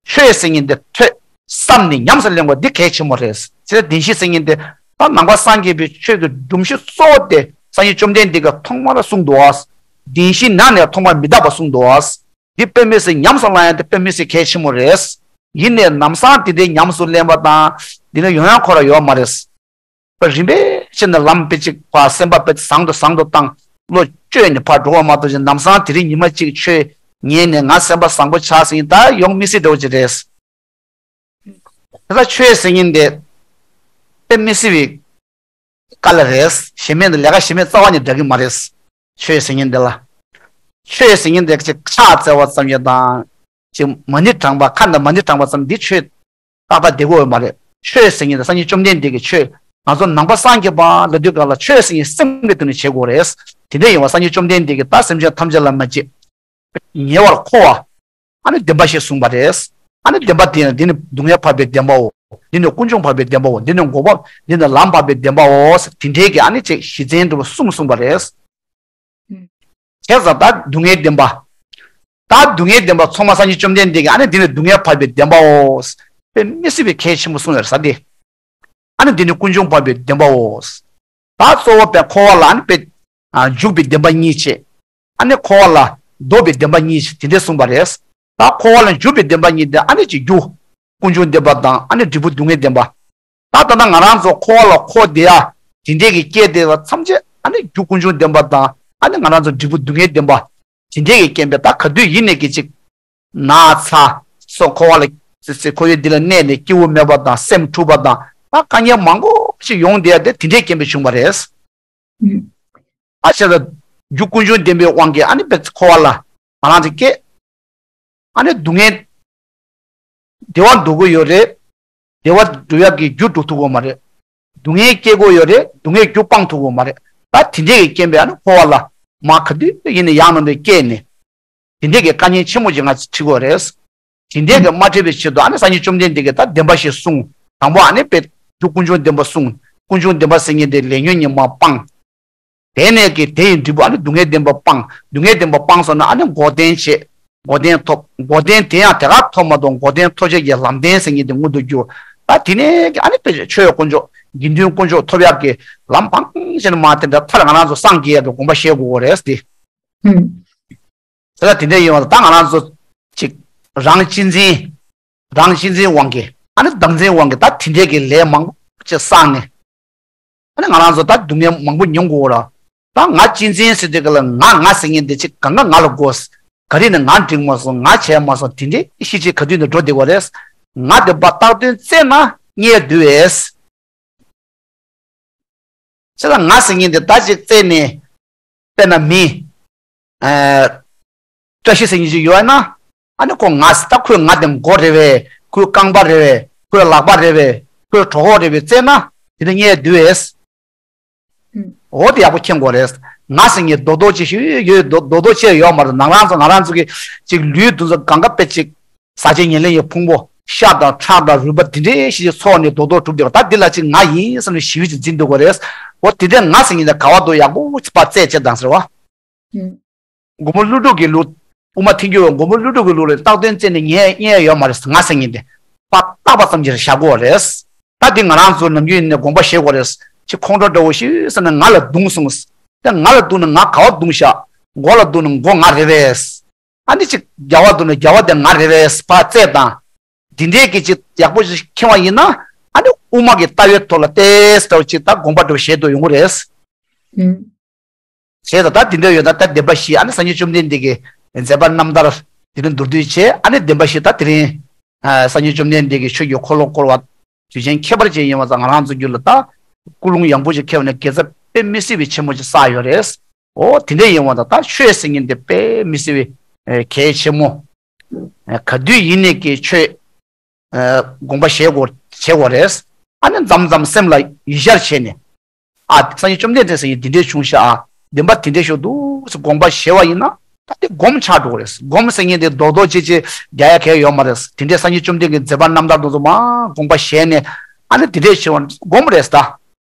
ཆོས་ཟེར་མཁན་དེ་ཐོས་བསམ་ནས་ཉམས་སུ་ལེན་དགོས་འདི་གལ་ཆེན་པོ་རེད། ཚེ་བདེན་བཞི་ཟེར་མཁན་དེ་ད་ནང་པ་སངས་རྒྱས་པའི་ཆོས་ཀྱི་སྒྲོམ་གཞི་གཙོ་བོ་དེ་སངས་རྒྱས་བཅོམ་ལྡན་འདས་ཀྱིས་ཐོག་མར་གསུངས་འདུག་བ། བདེན་བཞིའི་ནང་ནས་ཐོག་མར་མི་རྟག་པ་གསུངས་འདུག་བ། འདི་དཔེ་མི་སྲིད་ཉམས་སུ་བླང་ཡ་དེ་དཔེ་མི་སྲིད་གལ་ཆེན་པོ་རེད། ཡིན་ནའི་ལམ་སང་དེ་འདྲའི་ཉམས་སུ་ལེན་པ་དང་འདི་ནི་ཡོང་ཡ་ཁོ་ར་ཡོད་མ་རེད། པ་རིམ་པས་བྱས་ནས་ལམ་དཔེ་གཅིག་པ་སེམས་པ་དཔེ་བཟང་དུ་བཟང་དུ་བཏང་། བློ་བཅོས་ནས་ཕར་འགྲོ་བ་མ་གཏོགས་ཅིག་ལམ་སང་དེ་རིང་ཉི་མ་གཅིག་ཆོས་ཉན་ནས་ང་སེམས་པ་བཟང་པོ་ཆགས་ཟིན་ད་ཡོང་མི་སྲིད་འདྲ་བོ་ཅིག་རེད། དེ་ལ་ཆོས་ཟེར་མཁན་དེ་དཔེ་མི་སྲིད་པའི་དཀའ་ལས་རེད། གཞན་མེད་ལས་ཀ་གཞན་མེད་རྩ་བ་ནས་འདྲ་གི་མ་རེད། ཆོས་ཟེར་མཁན་དེ་ལ། ཆོས་ཟེར་མཁན་དེ་ཅིག་ཕྱག་འཚལ་བ་ཙམ་ཡང་དང་། ཅིག་མ་ཎི་བགྲངས་པ་ཁ་ནས་མ་ཎི་བགྲངས་པ་ཙམ་འདི་ཆོས་ཏག་ཏག་བསྡད་དགོས་ཡོད་མ་རེད། ཆོས་ཟེར་མཁན་དེ་སངས་རྒྱས་བཅོམ་ལྡན་འདས་ཀྱི་ཆོས། ང་ཚོ་ནང་པ་སངས་རྒྱས་པ་ལབ་དུས་ག་ལ་ཆོས་ཟེར་མཁན་སེམས་ཀྱི་སྟེང་ནས་བྱེད་དགོས་རེད། དེ་འདྲ་ཡིན་པ་སངས་རྒྱས་བཅོམ་ལྡན་འདས་ཀྱིས་ད་སེམས་ཅན་ཐམས་ཅད་ལ་མ་བྱེད། ཉེ་བར་མཁོ་བ། ཨ་ནི་བདེན་པ་ཞེས་གསུངས་པ་རེད། ཨ་ནི་བདེན་པ་དེ་ཡང་འདི་ནི་སྡུག་བསྔལ་འཕགས་པའི་བདེན་པའོ། འདི་ནི་ཀུན་འབྱུང་འཕགས་པའི་བདེན་པའོ། འདི་ནི་འགོག་པ། འདི་ནི་ལམ་འཕགས་པའི་བདེན་པའོ། དེ་འདྲའི་གི་ཨ་ནི་ཅིག་གཞི་རྟེན་འདྲ་བོ་གསུམ་གསུངས་པ་རེད། ཨུམ། བྱས་ཙང་ད་སྡུག་བསྔལ་བདེན་པ། ད་སྡུག་བསྔལ་བདེན་པ་ཚང་མ་སངས་རྒྱས་བཅོམ་ལྡན་འདས་ཀྱིས་ཨ་ནི་འདི་ནི་སྡུག་བསྔལ་འཕགས་པའི་བདེན་པའོ། དཔེ་མི་སྲིད་པའི་གལ་ཆེན་པོ་གསུངས་ཡོད་རེད་ས་དེ། ཨ་ནི་འདི་ནི་ཀུན་འབྱུང་འཕགས་པའི་བདེན་པའོ། ད་གཙོ་བོ་དཔེ་འཁོར་བ་ལ་ཨ་ནི་དཔེ་ཨ་འཇུག་པའི་བདེན་པ་གཉིས་བྱས། ཨ་ནི་འཁོར་བ་ལ་ལྡོག་པའི་བདེན་པ་གཉིས་བྱས་དེ་འདྲས་གསུངས་པ་རེད། ད་འཁོར་བ་ལ་འཇུག་པའི་བདེན་པ་གཉིས་དེ་ཨ་ནི་ཅིག་རྒྱུ་ཀུན་འབྱུང་བདེན་པ་དང་ཨ་ནི་འབྲས་བུ་སྡུག་བསྔལ་བདེན་པ། ད་ད་ལྟ་ང་རང་ཚོ་འཁོར་བ་ལ་འཁོར་བསྡད་ཡ་དེ་འདྲས་ཀྱི་སྐྱེ་བསྡད་པ་ཐམས་ཅད་ཨ་ནི་རྒྱུ་ཀུན་འབྱུང་བདེན་པ་དང་ཨ་ནི་ང་རང་ཚོ་འབྲས་བུ་སྡུག་བསྔལ་བདེན་པ་དེ་འདྲས་ཀྱི་རྐྱེན་པས། ད་ག་དུས་ཡིན་ནས་ཀྱི་ཅིག་ན་ཚ་སོགས་འཁོར་བ་ལ་ཙི་ཙི་འཁོར་བའི་འདི་ལ་གནས་ནས་སྐྱིད་པོ་མེད་པ་དང་སེམས་འཁྲུགས་པ་དང་ད་དཀའ་ངལ་མང་པོ་ཞིག་ཡོང་བསྡད་ཡ་དེ་དེ་འདྲས་རྐྱེན་པས་བྱུང་བ་རེད། ཨ་བྱས་ཙང་རྒྱུ་ཀུན་འབྱུང་བདེན་པའི་དབང་གིས་ཨ་ནི་བེད་འཁོར་བ་ལ་ང་རང་ཚོ་སྐྱེ། ཨ་ནི་སྡུག་བསྔལ། བདེ་བ་འདོད་ཀྱི་ཡོད་རེད། བདེ་བ་སྒྲུབ་ཡག་གི་རྒྱུ་སྒྲུབ་ཐུབ་ཀྱི་ཡོད་མ་རེད། སྡུག་བསྔལ་སྐྱེ་གི་ཡོད་རེད། སྡུག་བསྔལ་རྒྱུ་སྤང་ཐུབ་ཀྱི་ཡོད་མ་རེད། ད་དེ་འདྲས་ཀྱི་རྐྱེན་པས་ཨ་ནི་འཁོར་བ་ལ་མ་ག་དུས་ཡིན་ནའི་ཡང་ནང་དུ་སྐྱེས་ནས། དེ་འདྲས་ཀྱི་དཀའ་ངལ་ཆེན་མོ་ཅིག་ང་ཚོས་འཕྲད་ཀྱི་ཡོད་རེད། དེ་འདྲས་ཀྱི་མ་འཕྲད་པའི་ཆེད་དུ་ཨ་ནི་སངས་རྒྱས་བཅོམ་ལྡན་འདས་ཀྱིས་ད་བདེན་པ་བཞི་གསུངས། དང་པོ་ཨ་ནི་དཔེ་རྒྱུ་ཀུན་འབྱུང་བདེན་པ་གསུངས། ཀུན་འབྱུང་བདེན་པ་ཟེར་མཁན་དེ་ལས་ཉོན་ཉོན་མོངས་སྤངས། དེ་ནས་ཀྱི་དེ་ཡི་འབྲས་བུ་ཨ་ནི་སྡུག་བསྔལ་བདེན་པ་སྤངས། སྡུག་བསྔལ་བདེན་པ་སྤངས་སོང་ན་ཨ་ནི་འགོག་བདེན་བྱེད། འགོག་བདེན་ཐོབ། འགོག་བདེན་དེ་ཡང་དེ་ག་ཐོབ་མ་གཏོགས་འགོག་བདེན་ཐོབ་བྱེད་ཀྱི་ལམ་བདེན་ཟེར་མཁན་དེ་མངོན་དུ་གྱུར། ད་དེ་ནས་ཀྱི་ཨ་ནི་དཔེ་ཆོས་དཀོན་མཆོག་དགེ་འདུན་དཀོན་མཆོག་ཐོབ་ཡག་གི་ལམ་སྤངས་བྱས་ནས་མ་དེ་འདྲ་མཐར་ང་རང་ཚོ་སངས་རྒྱས་ཡག་གི་དགོངས་པ་བཞེས་དགོས་རེད་དེ། ཨུམ། དེ་ལ་དེ་འདྲ་ཡིན་པ་ད་ང་རང་ཚོ་ཅིག་རང་གཅེས་འཛིན། རང་གཅེས་འཛིན་དབང་གིས་ཨ་ནི་བདག་འཛིན་དབང་གིས་ད་དེ་འདྲས་ཀྱི་ལས་མང་པོ་ཅིག་བསགས་ནས། ཨ་ནི་ང་རང་ཚོ་ད་སྡུག་བསྔལ་མང་པོ་མྱོང་དགོས་ར། ད་ང་གཅེས་འཛིན་ཟེར་དུས་ག་ལ་ང་ང་ཟེར་མཁན་དེ་ཅིག་གང་ག་ང་ལ་དགོས། ག་རེ་ནས་ང་འགྲིག་མ་སོང་ང་བྱས་མ་སོང་དེ་འདྲས་ཤི་ཅིག་ག་དུས་ནས་འགྲོ་བསྡད་དགོས་རེད། ང་དེ་པ་རྟག་དོན་བཙལ་ན་རྙེད་བསྡད་པས། བྱས་ཙང་ང་ཟེར་མཁན་དེ་ད་ཅིག་བཙལ་ནས། དཔེར་ན་མི། ཨ། བཀྲ་ཤིས་ཟེར་མཁན་ཅིག་ཡོད་ན། ཨ་ནི་ཁོ་ང་ཟེར་ད་ཁོའི་ང་དེ་མགོ་རེད་པས། ཁོའི་རྐང་པ་རེད་པས། ཁོའི་ལག་པ་རེད་པས། ཁོའི་གྲོད་ཁོག་རེད་པས་བཙལ་ན། དེ་འདྲ་རྙེད་བསྡད་པས། འོ་དེ་ཡག་པོ་མཁྱེན་དགོས་རེད། ང་ཟེར་མཁན་རྡོག་རྡོག་ཅིག་ཞིག་ཡོད། རྡོག་རྡོག་རྡོག་ཅིག་ཡོད་མ་རེད། ང་རང་ཚོ་ང་རང་ཚོ་གི་ཅིག་ལུས་འདི་ཚོ་གང་ག་དཔེ་ཅིག་ཟག་བཅས་ཉེར་ལེན་གྱི་ཕུང་པོ་ཤ་དང་ཁྲག་དང་རུས་པ་འདི་འདྲའི་ཞིག་ཚོགས་ནས་རྡོག་རྡོག་གྲུབ་བསྡད་པ། ད་འདི་ལ་ཅིག་ང་ཡིན་བསམ་ནས་ཞེ་པོ་ཅིག་འཛིན་འདུག་གོ་རེད། འོ་དེ་འདྲའི་ང་ཟེར་མཁན་དེ་ག་བ་འདུག་ཡག་པོ་ཅིག་ཕར་བཙལ་བྱེད་དང་ཟེར་བ། ཨུམ། མགོན་པོ་ཀླུ་སྒྲུབ་ཀྱི་ལུགས། དབུ་མ་ཐལ་འགྱུར་བའི་མགོན་པོ་ཀླུ་སྒྲུབ་ཀྱི་ལུགས་ལ་རྟག་དོན་བཙལ་ནས་རྙེད་རྙེད་ཡོད་མ་རེད། ང་ཟེར་མཁན་དེ་ཕར་བཏགས་པ་ཙམ་གྱིས་བཞག་དགོས་རེད། ད་འདི་ང་རང་ཚོ་ནམ་རྒྱུན་ནས་དགོངས་པ་བཞེས་དགོས་རེད། ཅིག་ཁོང་ཁྲོ་འདྲ་བོ་ཞིག་ཟེར་ནས་ང་ལ་བརྡུངས་སོང་། ད་ང་ལ་བརྡུངས་ནས་ང་ག་བ་བརྡུངས་ཤག་མགོ་ལ་བརྡུངས་ནས་མགོ་ང་རེད་པས། ཨ་ནི་ཅིག་རྒྱབ་པ་བརྡུངས་ནས་རྒྱབ་པ་དེ་ང་རེད་པས་ཕར་བཙལ་དང་། འདི་འདྲའི་གི་ཅིག་ཡག་པོ་ཞིག་མཁྱེན་པ་ཡིན་ན། ཨ་ནི་དབུ་མ་གི་ལྟ་བའི་ཐོག་ལ་ཏོག་ཙམ་འདྲ་བོ་ཅིག་ད་དགོངས་པ་འདྲ་བོ་བཞེས་འདོད་ཡོང་གི་རེད། ཨུམ། བྱས་ཙང་ད་དེ་འདྲ་ཡོད་ན་ད་བདེན་པ་བཞི་ཨ་ནི་སངས་རྒྱས་བཅོམ་ལྡན་འདས་ཀྱི་མཛད་པ་རྣམ་ཐར་དེ་རིང་མདོར་བསྡུས་བྱས། ཨ་ནི་བདེན་པ་བཞི་ད་དེ་རིང་ཨ་སངས་རྒྱས་བཅོམ་ལྡན་འདས་ཀྱི་ཆོས་ཀྱི་འཁོར་ལོ་བསྐོར་བ་དུས་ཆེན་ཁྱད་པར་ཅན་ཡིན་པ་དང་། ང་རང་ཚོ་རྒྱུད་ལ་ད་ཀུན་སློང་ཡངས་པོ་ཅིག་འཁྱེར་བ་ནས་དགེ་རྩ་དཔེ་མི་སྲིད་པའི་ཆེན་མོ་ཅིག་བསགས་ཡོད་རེད། འོ་དེ་འདྲ་ཡིན་པ་དང་ད་ཆོས་ཟེར་མཁན་དེ་དཔེ་མི་སྲིད་པའི་ཨེ་གལ་ཆེན་མོ། ཨེ་ག་དུས་ཡིན་ནས་ཀྱི་ཆོས་ཨ་དགོངས་པ་བཞེས་དགོས་བྱེད་དགོས་རེད། ཨ་ནི་མཚམས་མཚམས་སེམས་ལ་ཡིད་ཆེས་བྱས་ནས། ཨ་སངས་རྒྱས་བཅོམ་ལྡན་འདས་ཟེར་ཡིན་འདི་འདྲས་བྱུང་ཤག་ཨ་བདེན་པ་འདི་འདྲས་ཤོག་འདུག་ཟེར་དགོངས་པ་བཞེས་པ་ཡིན་ན། ད་དེ་སྒོམ་ཆགས་འགྲོ་གི་རེད། སྒོམ་ཟེར་མཁན་དེ་རྡོག་རྡོག་ཅིག་ཅིག་རྒྱག་ཡ་གལ་ཡོད་མ་རེད། དེ་འདྲས་སངས་རྒྱས་བཅོམ་ལྡན་གྱི་མཛད་པ་རྣམ་ཐར་དེ་ཚོ་མར་དགོངས་པ་བཞེས་ནས། ཨ་ནི་འདི་འདྲས་བྱེད་པ་སྒོམ་རེད་ད།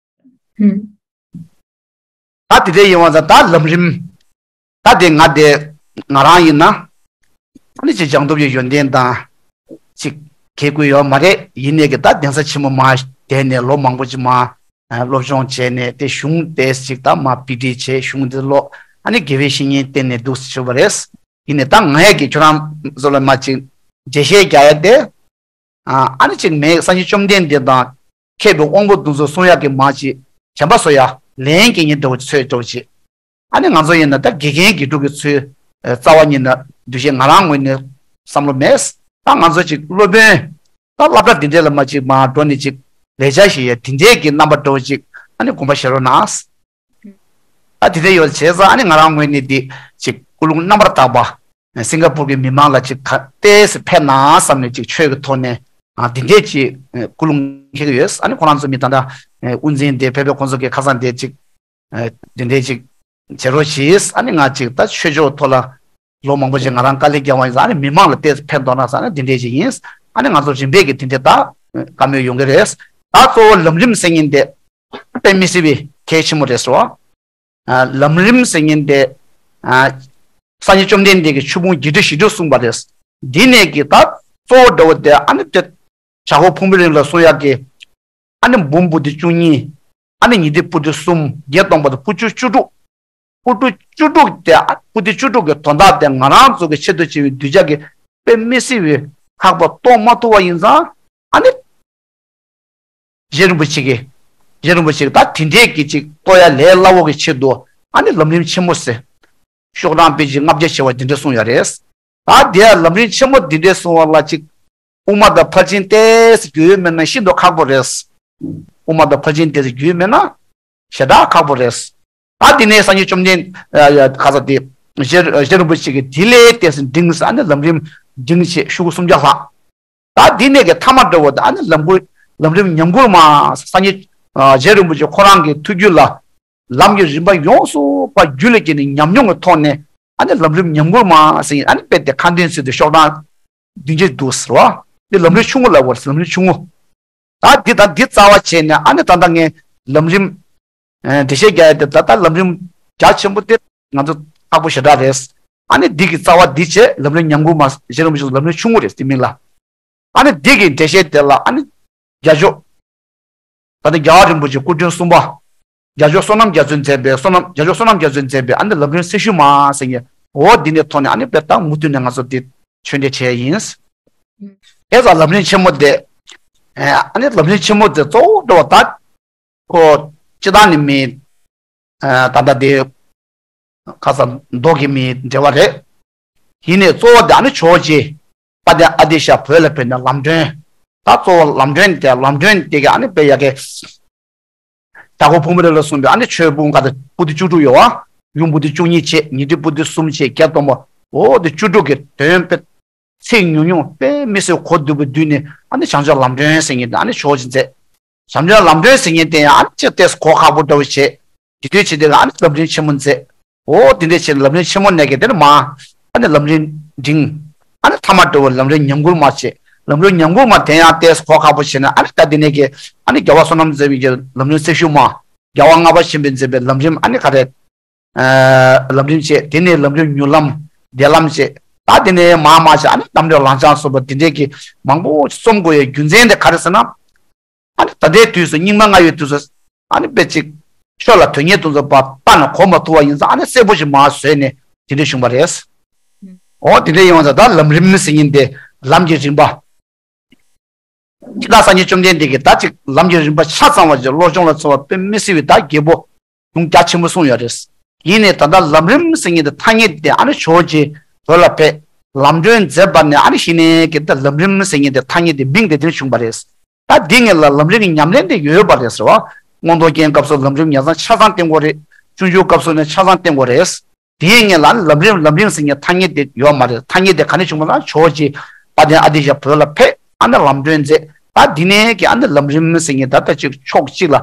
ཨུམ། ད་དེ་འདྲ་ཡིན་པ་ཙང་ད་ལམ་རིམ། ད་དེ་ང་དེ་ང་རང་ཡིན་ན། ཨ་ནི་ཅིག་སྦྱངས་སྟོབས་ཀྱི་ཡོན་ཏན་དང་ཅིག་གལ་དགོས་ཡོད་མ་རེད། ཡིན་ནས་ཀྱི་ད་གདན་ས་ཆེན་མོ་མར་བསྡད་ནས་ལོ་མང་པོ་ཅིག་མར་སློབ་སྦྱོང་བྱས་ནས་དེ་གཞུང་དེ་ཅིག་ད་མར་དཔེ་ཁྲིད་བྱས། གཞུང་དེ་ཀློག་ཨ་ནི་དགེ་བའི་བཤེས་གཉེན་བསྟེན་ནས་འདུག་ཟེར་བ་རེད། ཡིན་ནས་ད་ང་ཡ་གི་ཁྱོད་རང་ཚོ་ལ་མར་ཅིག་འགྲེལ་བཤད་རྒྱག་ཡ་དེ། ཨ་ནི་ཅིག་མེད། སངས་རྒྱས་བཅོམ་ལྡན་འདས་དང་མཁས་པའི་དབང་པོ་དེ་ཚོ་གསུང་ཡག་གི་མར་ཅིག་བྱམས་པ་བཟོ་ཡ་ལན་གྱི་ཉིན་འདྲ་བོ་ཚོད་འདྲ་བོ་ཅིག་ཨ་ནི་ང་ཚོ་ཡིན་ན་ད་དགེ་རྒན་དགེ་ཕྲུག་གི་ཚུལ་རྩ་བ་ཉིད་ནས་འདུ་ཤེས་ང་རང་ངོས་ནས་བསམ་བློ་མེད། ད་ང་ཚོ་ཅིག་སློབ་དཔོན་ད་སློབ་གྲྭ་འདི་འདྲ་ལ་མར་ཅིག་མར་འགྲོ་ནས་ཅིག་ལས་བྱ་ཞིག་ཡ་དེ་འདྲའི་གི་རྣམ་པ་འདྲ་བོ་ཅིག་ཨ་ནི་དགོངས་པ་བཞེས་རོགས་གནང་། ད་དེ་འདྲ་ཡོད་བྱས་ཙང་ཨ་ནི་ང་རང་ངོས་ནས་འདི་ཅིག་ཀུན་སློང་རྣམ་པར་དག་པ། སིང་ག་པུར་གྱི་མི་མང་ལ་ཅིག་ག་ཏོག་ཙམ་ཕན་ན་བསམ་ནས་ཅིག་ཆོས་ཀྱི་ཐོག་ནས་ཨ་འདི་འདྲས་ཅིག་ཀུན་སློང་འཁྱེར་གྱི་ཡོད། ཨ་ནི་ཁོ་རང་ཚོ་མི་ད་ལྟ་དབུ་འཛིན་དེ་བོད་པའི་ཁོང་ཚོ་གི་ཁ་སང་དེ་ཅིག་འདི་འདྲས་ཅིག་བྱེད་རོགས་གྱིས། ཨ་ནི་ང་ཅིག་ད་ཆོས་ཕྱོགས་ཐོག་ལ་ལོ་མང་པོ་ཅིག་ང་རང་དཀའ་ལས་བརྒྱབ་པ་ཡིན་ཙང་ཨ་ནི་མི་མང་ལ་ཏོག་ཙམ་ཕན་ཐོགས་ན་བསམ་ནས་འདི་འདྲས་ཅིག་ཡིན། ཨ་ནི་ང་ཚོ་རིམ་པས་ཀྱི་འདི་འདྲས་ད་བཀའ་མོལ་ཡོང་གི་རེད། ད་གཙོ་བོ་ལམ་རིམ་ཟེར་མཁན་དེ་དཔེ་མི་སྲིད་པའི་གལ་ཆེན་པོ་རེད་ཟེར་བ། ཨ་ལམ་རིམ་ཟེར་མཁན་དེ་ཨ་སངས་རྒྱས་བཅོམ་ལྡན་འདས་ཀྱིས་ཆོས་ཕུང་བརྒྱད་ཁྲི་བཞི་སྟོང་གསུངས་པ་རེད། འདི་ནས་ཀྱི་ད་གཙོ་བོ་འདྲ་བོ་དེ་ཨ་ནི་དེ་བྱ་རྒོད་ཕུང་པོའི་རིང་ལ་གསུང་ཡག་གི་ཨ་ནི་འབུམ་པོ་ཏི་བཅུ་གཉིས། ཨ་ནི་ཉི་ཟླའི་པོ་ཏི་གསུམ། བརྒྱད་སྟོང་པ་དང་པོ་ཏི་བཅུ་དྲུག་པོ་ཏི་བཅུ་དྲུག་དེ་ཨ་པོ་ཏི་བཅུ་དྲུག་གི་དོན་དག་དེ་ང་རང་ཚོ་གི་ཆེད་དུ་བྱས་པའི་གདུལ་བྱ་གི་ དཔེ་མི་སྲིད་པའི་ཁག་པ་རྟོགས་མ་ཐུབ་པ་ཡིན་ཙང་། ཨ་ནི་རྗེ་རིན་པོ་ཆེ་གིས། རྗེ་རིན་པོ་ཆེ་གིས་ད་དེ་འདྲའི་གི་ཅིག་རྟོགས་ཡ་ལས་སླ་བོ་གི་ཆེད་དུ་ཨ་ནི་ལམ་རིམ་ཆེན་མོ་ཟེར། ཤོག་གྲངས་དཔེ་ཅིག་ལྔ་བརྒྱ་བྱས་པ་འདི་འདྲ་གསུངས་ཡོད་རེད། ད་དེ་ཡ་ལམ་རིམ་ཆེན་མོ་འདི་འདྲའི་གསུང་བ་ལ་ཅིག་དབུ་མ་དང་ཕར་ཕྱིན་ཏོག་ཙམ་རྒྱུས་ཡོད་མེད་ན་ཤིན་ཏུ་ཁག་པོ་རེད། དབུ་མ་དང་ཕར་ཕྱིན་ཏོག་ཙམ་རྒྱུས་ཡོད་མེད་ན་ཞེ་དྲག་ཁག་པོ་རེད། ད་དེ་ནས་སངས་རྒྱས་བཅོམ་ལྡན་ཨ་ཡ་ག་ས་དེ་རྗེ་རྗེ་རིན་པོ་ཆེ་གིས་དེ་ལས་ཏོག་ཙམ་འབྲིང་ས་ཨ་ནི་ལམ་རིམ་འབྲིང་བྱས་ཤོག་གུ་སུམ་བརྒྱ་ལྷག། ད་འདི་ནས་ཀྱི་ཐ་མ་འདྲ་བོ་དང་ཨ་ནི་ལམ་གུ་ལམ་རིམ་ཉམས་མགུར་མ། སངས་རྒྱས་ཨ་རྗེ་རིན་པོ་ཆེ་ཁོ་རང་གི་ཐུགས་རྒྱུད་ལ་ལམ་གྱི་རིམ་པ་ཡོངས་སུ་པ་རྒྱུད་ལ་སྐྱེས་ནས་ཉམས་མྱོང་གི་ཐོག་ནས་ཨ་ནི་ལམ་རིམ་ཉམས་མགུར་མ་ཟེར་ཨ་ནི་དཔེ་དེ་ཁ་འདོན་ཚུལ་དུ་ཤོག་གྲངས་བདུན་བརྒྱ་འདུག་ཟེར་བ། འདི་ལམ་རིམ་ཆུང་ངུ་ལབ་དགོས་རེད། ལམ་རིམ་ཆུང་ངུ། ད་འདི་དང་འདི་རྩ་བ་བྱས་ནས་ཨ་ནི་ད་ལྟ་ངས་ལམ་རིམ་ཨ་འགྲེལ་བཤད་རྒྱག་ཡ་དེ་ད་ལྟ་ལམ་རིམ་རྒྱ་ཆེན་པོ་དེ་ང་ཚོ་ཁག་པོ་ཞེ་དྲག་རེད། ཨ་ནི་འདི་གི་རྩ་བ་འདི་བྱས་ལམ་རིམ་ཉམས་མགུར་མ། རྗེ་རིན་པོ་ཆེ་ལམ་རིམ་ཆུང་ངུ་རེད་དེ་མིན་ལ། ཨ་ནི་འདི་གི་འགྲེལ་བཤད་དེ་ལ་ཨ་ནི་རྒྱལ་མཆོག་ད་ལྟ་རྒྱལ་བ་རིན་པོ་ཆེ་སྐུ་ཕྲེང་གསུམ་པ་རྒྱལ་མཆོག་བསོད་ནམས་རྒྱ་མཚོས་མཛད་པའི་བསོད་ནམས་རྒྱལ་མཆོག་བསོད་ནམས་རྒྱ་མཚོས་མཛད་པའི་ཨ་ནི་ལམ་རིམ་གསེར་ཞུན་མ་ཟེར་མཁན་འོ་འདི་ནས་ཐོག་ནས་ཨ་ནི་དཔེ་ད་མུ་མཐུད་ནས་ང་ཚོ་འདི་ཆོས་འབྲེལ་བྱས་ཡིན། དེ་ཙང་ལམ་རིམ་ཆེན་མོ་དེ། ཨ་ནི་ལམ་རིམ་ཆེན་མོ་དེ་གཙོ་བོ་འགྲོ་བ་ད། ཁོ་སྤྱི་བཏང་ནི་མི། ད་ལྟ་དེ། ཁ་ས་མདོ་གི་མི་འབྲེལ་བ་རེད། ཡིན་ནའི་གཙོ་བོ་དེ་ཨ་ནི་ཇོ་བོ་རྗེ་དཔལ་ལྡན་ཨ་ཏི་ཤ་བོད་ལ་ཕེབས་ནས་ལམ་སྒྲོན། ད་གཙོ་བོ་ལམ་སྒྲོན་དེ་ལམ་སྒྲོན་དེ་ག་ཨ་ནི་དཔེ་ཡ་གི། བྱ་རྒོད་ཕུང་པོའི་རི་ལ་གསུངས་པའི་ཨ་ནི་ཆོས་ཕུང་ག་ད་པོ་ཏི་བཅུ་དྲུག་ཡོད་བ། ཡུམ་པོ་ཏི་བཅུ་གཉིས་བྱས། ཉི་ཁྲི་པོ་ཏི་གསུམ་བྱས། བརྒྱད་སྟོང་པ། འོ་དེ་བཅུ་དྲུག་གི་དོན་དཔེ་ཚིག་ཉུང་ཉུང་དཔེ་མི་སྲིད་གོ་བསྡུས་པ་བསྡུས་ནས་ཨ་ནི་བྱང་ཆུབ་ལམ་སྒྲོན་ཟེར་མཁན་དེ་ཨ་ནི་ཇོ་བོ་རྗེས་མཛད། བྱང་ཆུབ་ལམ་སྒྲོན་ཟེར་མཁན་དེ་ཡང་ཨ་ནི་ཅིག་ཏོག་ཙམ་གོ་ཁག་པོ་འདྲ་བོ་བྱས། དེ་དུས་བྱས་དེ་ལ་ཨ་ནི་ལམ་རིམ་ཆེན་མོ་མཛད། འོ་དེ་འདྲས་བྱས་ལམ་རིམ་ཆེན་མོ་ནས་ཀྱི་དེ་ནི་མ། ཨ་ནི་ལམ་རིམ་འབྲིང་། ཨ་ནི་ཐ་མ་འདྲ་བོ་ལམ་རིམ་ཉམས་མགུར་མ་བྱས། ལམ་རིམ་ཉམས་མགུར་མ་དེ་ཡང་ཏོག་ཙམ་གོ་ཁག་པོ་བྱས་ནས་ཨ་ནི་ད་དེ་ནས་ཀྱི་ཨ་ནི་རྒྱལ་བ་བསོད་ནམས་མཛད་པའི་ལམ་རིམ་གསེར་ཞུན་མ། རྒྱལ་བ་ལྔ་པ་ཆེན་པོས་མཛད་པའི་ལམ་རིམ་ཨ་ནི་ག་རེ། ལམ་རིམ་བྱས། དེ་ནས་ལམ་རིམ་མྱུར་ལམ་བདེ་ལམ་བྱས། ད་དེ་ནས་མར་མར་བྱས་ཨ་ནི་རྣམ་གྲོལ་ལམ་སྦྱངས་སོགས་པ་དེ་འདྲས་ཀྱི་མང་པོ་རྩོམ་དགོས་ཡའི་རྒྱུ་མཚན་དེ་ག་རེ་ཟེར་ན། ཨ་ནི་ད་ལྟའི་དུས་སུ་རྙིང་མ་ལྔ་ཡོད་དུས་སུ་ཨ་ནི་དཔེ་ཅིག་ཆོས་ལ་དོན་གཉེར་དུ་འཛོམས་པ་ལྟ་ན་གོ་མ་ཐུབ་པ་ཡིན་ཙང་ཨ་ནི་གསལ་པོ་ཞིག་མར་བཟོས་ནས་དེ་འདྲས་བྱུང་བ་རེད། འོ་དེ་འདྲས་ཡོང་ཙང་ད་ལམ་རིམ་ཟེར་མཁན་དེ་ལམ་གྱི་རིམ་པ། ཅི་ལྟར་སངས་རྒྱས་བཅོམ་ལྡན་འདས་ཀྱིས་ད་ཅིག་ལམ་གྱི་རིམ་པ་ཆ་ཚང་བ་ཅིག་བློ་སྦྱོང་ལ་བརྩོན་པ་དཔེ་མི་སྲིད་པའི་ད་རྒྱས་པོ་གཞུང་རྒྱ་ཆེན་པོ་གསུངས་ཡོད་རེད། ཡིན་ནའི་ད་ལྟ་ལམ་རིམ་ཟེར་མཁན་དེ་ཐ་སྙད་དེ་ཨ་ནི་ཇོ་བོ་རྗེ་བོད་ལ་ཕེབས་ལམ་སྒྲོན་མཛད་པ་ནས་ཨ་ནི་གཞི་ནས་ཀྱི་ད་ལམ་རིམ་ཟེར་མཁན་དེ་ཐ་སྙད་དེ་མིང་དེ་དེར་བྱུང་བ་རེད། ད་འདི་ངེད་ལ་ལམ་རིམ་གྱི་ཉམས་ལེན་དེ་ཡོད་པ་རེད་ཟེར་བ། མངོན་རྟོགས་རྒྱན་སྐབས་སུ་ལམ་རིམ་ཉམས་ལེན་ཆ་ཚང་བསྟན་དགོས་རེད། སྤྱོད་འཇུག་སྐབས་སུ་ནི་ཆ་ཚང་བསྟན་དགོས་རེད། དེའི་སྔོན་ལ་ལམ་རིམ་ལམ་རིམ་ཟེར་མཁན་ཐ་སྙད་དེ་ཡོད་མ་རེད། ཐ་སྙད་དེ་ག་ནས་བྱུང་བ་ལ་ཇོ་བོ་རྗེ་དཔལ་ལྡན་ཨ་ཏི་ཤ་བོད་ལ་ཕེབས་ཨ་ནི་ལམ་སྒྲོན་མཛད། ད་འདི་ནས་ཀྱི་ཨ་ནི་ལམ་རིམ་ཟེར་མཁན་ད་ལྟ་ཅིག་ཕྱོགས་གཅིག་ལ་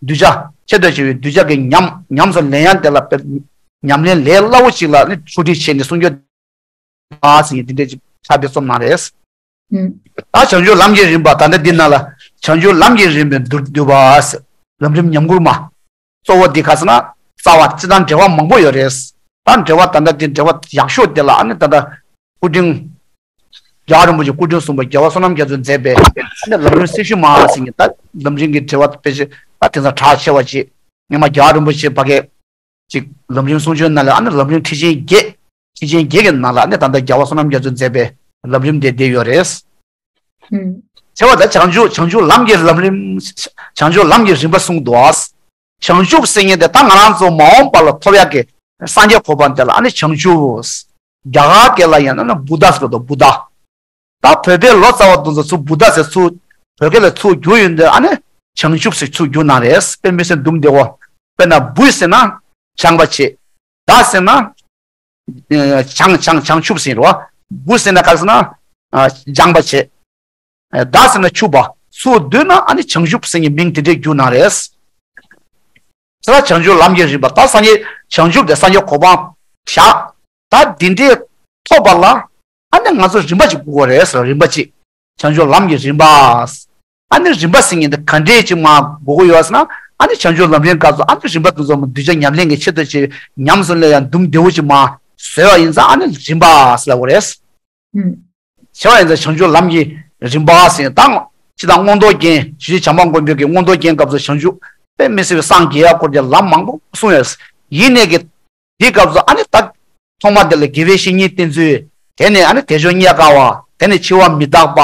གདུལ་བྱ་ཆེད་དུ་བྱས་པའི་གདུལ་བྱ་གི་ཉམས་ཉམས་སུ་ལེན་ཡ་དེ་ལ་དཔེ་ཉམས་ལེན་ལས་སླ་བོ་ཅིག་ལ་ནི་ཚུལ་ཁྲིད་བྱས་ནས་གསུང་རྒྱུ། ཨ་ཟེར་ཡིན་འདི་འདྲས་ཕྱག་དཔེ་རྩོམ་གནང་རེད། ད་བྱང་ཆུབ་ལམ་གྱི་རིམ་པ་ད་ལྟ་འདི་ནང་ལ་བྱང་ཆུབ་ལམ་གྱི་རིམ་པའི་མདོར་བསྡུས་པ་ཟེར། ལམ་རིམ་ཉམས་མགུར་མ། གཙོ་བོ་འདི་ག་ཟེར་ན་རྩ་བ་སྤྱི་དང་འགྲེལ་པ་མང་པོ་ཡོད་རེད། ད་འགྲེལ་པ་ད་ལྟ་འདི་འགྲེལ་པ་ཡག་ཤོས་དེ་ལ་ཨ་ནི་ད་ལྟ་སྐུ་ཕྲེང་རྒྱལ་བ་རིན་པོ་ཆེ་སྐུ་ཕྲེང་གསུམ་པ་རྒྱལ་བ་བསོད་ནམས་རྒྱ་མཚོས་མཛད་པའི་ཨ་ནི་ལམ་རིམ་གསེར་ཞུན་མ་ཟེར་མཁན་ད་ལམ་རིམ་གྱི་འགྲེལ་པ་དཔེ་ཆ་ད་དེང་སང་གྲགས་ཆེ་བ་ཅིག་སྔོན་མ་རྒྱལ་བ་རིན་པོ་ཆེ་ཕ་གི་ཅིག་ལམ་རིམ་གསུང་ཆོས་ནང་ལ་ཨ་ནི་ལམ་རིམ་ཁྲིད་ཆེན་བརྒྱད། ཁྲིད་ཆེན་བརྒྱད་ཀྱི་ནང་ལ་ཨ་ནི་ད་ལྟ་རྒྱལ་བ་བསོད་ནམས་རྒྱ་མཚོས་མཛད་པའི་ལམ་རིམ་དེ་བསྡད་ཡོད་རེད། ཨུམ། དེ་བ་ད་བྱང་ཆུབ་བྱང་ཆུབ་ལམ་གྱི་ལམ་རིམ། བྱང་ཆུབ་ལམ་གྱི་རིམ་པ་གསུངས་འདུག་ཨ། བྱང་ཆུབ་ཟེར་མཁན་དེ་ད་ང་རང་ཚོ་མ་འོངས་པ་ལ་ཐོབ་ཡག་གི་སངས་རྒྱས་གོ་འཕང་དེ་ལ་ཨ་ནི་བྱང་ཆུབ། རྒྱ་གར་སྐད་ལ་ཡང་ན་ན་བུདྡྷ་ཟེར་དོ་བུདྡྷ། ད་བོད་པའི་ལོ་ཙཱ་བ་དེ་ཚོ་ཚུར་བུདྡྷ་ཟེར་ཚུར་བོད་སྐད་ལ་ཚུར་བསྒྱུར་ཡོང་དུས་ཨ་ནི་བྱང་ཆུབ་ཟེར་ཚུར་བསྒྱུར་གནང་རེད། དཔེ་མི་སྲིད་འདུམ་བདེ་བོ། དཔེར་ན་བུ་ཟེར་ན་བྱང་བ་བྱེད། ད་ཟེར་ན་ཨ་བྱང་བྱང་བྱང་ཆུབ་ཟེར་རོ། བུ་ཟེར་ན་ག་ཟེར་ན་ཨ་སྦྱངས་པ་བྱེད། ད་ཟེར་ན་ཆུབ་པ། ཚུར་བསྡུས་ན་ཨ་ནི་བྱང་ཆུབ་ཟེར་ནས་མིང་དེ་འདྲས་བསྒྱུར་གནང་རེད། ས་བྱང་ཆུབ་ལམ་གྱི་རིམ་པ་ད་སངས་རྒྱས་བྱང་ཆུབ་དེ་སངས་རྒྱས་གོ་འཕང་བཞག་ད་འདི་འདྲའི་ཐོབ་པ་ལ་ཨ་ནི་ང་ཚོ་རིམ་པ་ཅིག་དགོས་རེད་ཟེར། རིམ་པ་ཅིག་བྱང་ཆུབ་ལམ་གྱི་རིམ་པ། ཨ་ནི་རིམ་པ་ཟེར་མཁན་དེ་ག་འདྲས་ཅིག་མ་དགོས་ཀྱི་ཡོད་ཟེར་ན་ཨ་ནི་བྱང་ཆུབ་ལམ་རིམ་སྐབས་སུ་ཨ་ནི་རིམ་པ་དེ་ཚོ་མ་གདུལ་བྱ་ཉམས་ལེན་གྱི་ཆེད་དུ་ཅིག་ཉམས་སུ་ལེན་ཡ་འདུམ་བདེ་བོ་ཅིག་མ་བཟོས་པ་ཡིན་ཙང་ཨ་ནི་རིམ་པ་ཟེར་ལབ་དགོས་རེད། ཨུམ། བྱས་པ་ཡིན་ཙང་བྱང་ཆུབ་ལམ་གྱི་རིམ་པ་ཟེར་དང་། སྤྱི་དང་མངོན་རྟོགས་རྒྱན་ཞུ་རྗེ་བྱམས་པ་མགོན་པོའི་གི་མངོན་རྟོགས་རྒྱན་སྐབས་སུ་བྱང་ཆུབ་དཔེ་མི་སྲིད་པའི་སངས་རྒྱས་ཡ་སྐོར་གྱི་ལམ་མང་པོ་གསུངས་ཡོད། ཡིན་ནས་ཀྱི་འདི་སྐབས་སུ་ཨ་ནི་ད་ཐོག་མ་དེ་ལ་དགེ་བའི་བཤེས་གཉེན་བསྟེན་ཚུལ། དེ་ནས་ཨ་ནི་དལ་འབྱོར་རྙེད་དཀའ་བ། དེ་ནས་འཆི་བ་མི་རྟག་པ།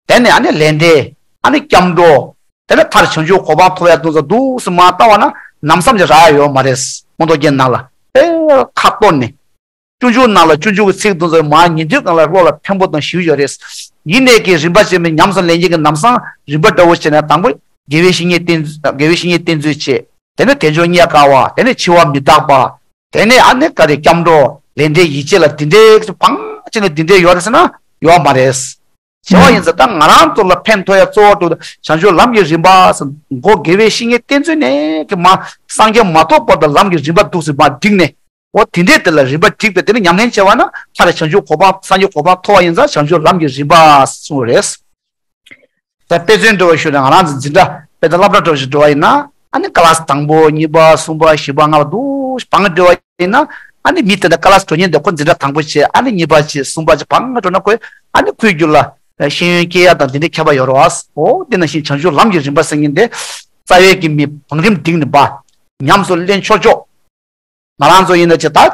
དེ་ནས་ཨ་ནི་ལས་འབྲས། ཨ་ནི་སྐྱབས་འགྲོ། དེ་ནས་མཐར་བྱང་ཆུབ་གོ་འཕང་ཐོབ་ཡ་དུས་ཚོད་འདུག་སེ་མར་བལྟ་བ་ན་ལམ་སེམས་ཅིག་རག་ཡ་ཡོད་མ་རེད། མངོན་རྟོགས་རྒྱན་ནང་ལ་དཔེ་ཁ་གཏོར་ནས། སྤྱོད་འཇུག་ནང་ལ་སྤྱོད་འཇུག་གི་ཚིག་དེ་ཚོ་མར་ཉན་དུས་སྒང་ལ་བློ་ལ་ཕན་པོ་དང་ཞེ་པོ་ཡོད་རེད། ཡིན་ནའི་གི་རིམ་པ་བྱས་ནས་ཉམས་སུ་ལེན་མཁན་གྱི་ལམ་སང་རིམ་པ་འདྲ་བོ་བྱས་ན་དང་པོ་དགེ་བའི་བཤེས་གཉེན་བསྟེན་དགེ་བའི་བཤེས་གཉེན་བསྟེན་ཚུལ་བྱས། དེ་ནས་དལ་འབྱོར་རྙེད་དཀའ་བ། དེ་ནས་འཆི་བ་མི་རྟག་པ། དེ་ནས་ཨ་ནི་ག་རེ་སྐྱབས་འགྲོ་ལས་འབྲས་ཡིད་བྱེད་ལ་འདི་འདྲའི་བང་བྱས་ནས་འདི་འདྲའི་ཡོད་རེད་ཟེར་ན་ཡོད་མ་རེད། བྱས་པ་ཡིན་ཙང་ད་ང་རང་ཚོ་ལ་ཕན་ཐོགས་ཡ་གཙོ་བོ་དྲུག་བྱང་ཆུབ་ལམ་གྱི་རིམ་པ་ཟེར་མགོ་དགེ་བའི་བཤེས་གཉེན་བསྟེན་ཚུལ་ནས་ཀྱི་མ་སངས་རྒྱས་མ་ཐོབ་བར་དུ་ལམ་གྱི་རིམ་པ་འདུག་སེ་མར་བསྒྲིགས་ནས། འོ་དེ་འདྲས་དེ་ལ་རིམ་པ་བསྒྲིགས་པས་དེ་ནི་ཉམས་ལེན་བྱས་པ་ན་མཐར་བྱང་ཆུབ་གོ་འཕང་སངས་རྒྱས་གོ་འཕང་ཐོབ་པ་ཡིན་ཙང་བྱང་ཆུབ་ལམ་གྱི་རིམ་པ་གསུངས་རེད། ད་དཔེ་མཚོན་འདྲ་བ་ཞུས་ན་ང་རང་ཚོ་འཛིན་གྲྭ་དཔེ་ད་སློབ་གྲྭ་འདྲ་བ་ཞིག་འགྲོ་བ་ཡིན་ན་ཨ་ནི་ཀ་ལ་སི་དང་པོ་གཉིས་པ་གསུམ་པ་བཞི་པ་ལྔ་པ་འདུག་བང་འགྲོ་བ་ཡིན་ན་ཨ་ནི་མི་དེ་འདྲ་ཀ་ལ་སི་འགྲོ་མཁན་དེ་ཁོ་འཛིན་གྲྭ་དང་པོ་བྱས་ཨ་ནི་གཉིས་པ་བྱས་གསུམ་པ་བྱས་བང་འགྲོ་ན་ཁོས་ཨ་ནི་ཁོའི་རྒྱུད་ལ་ཤེས་ཡོན་སྐྱེ་ཡ་དང་དེ་འདྲའི་ཁྱད་པར་ཡོད་རེད་བ། འོ་དེ་ནང་བཞིན་བྱང་ཆུབ་ལམ་གྱི་རིམ་པ་ཟེར་མཁན་དེ་རྩ་བའི་གི་མི་བང་རིམ་བསྒྲིགས་ནས་པ་ཉམས་སུ་ལེན་ཆོག་ཆོག་ང་རང་ཚོ་ཡིན་ན་ཅི་ད།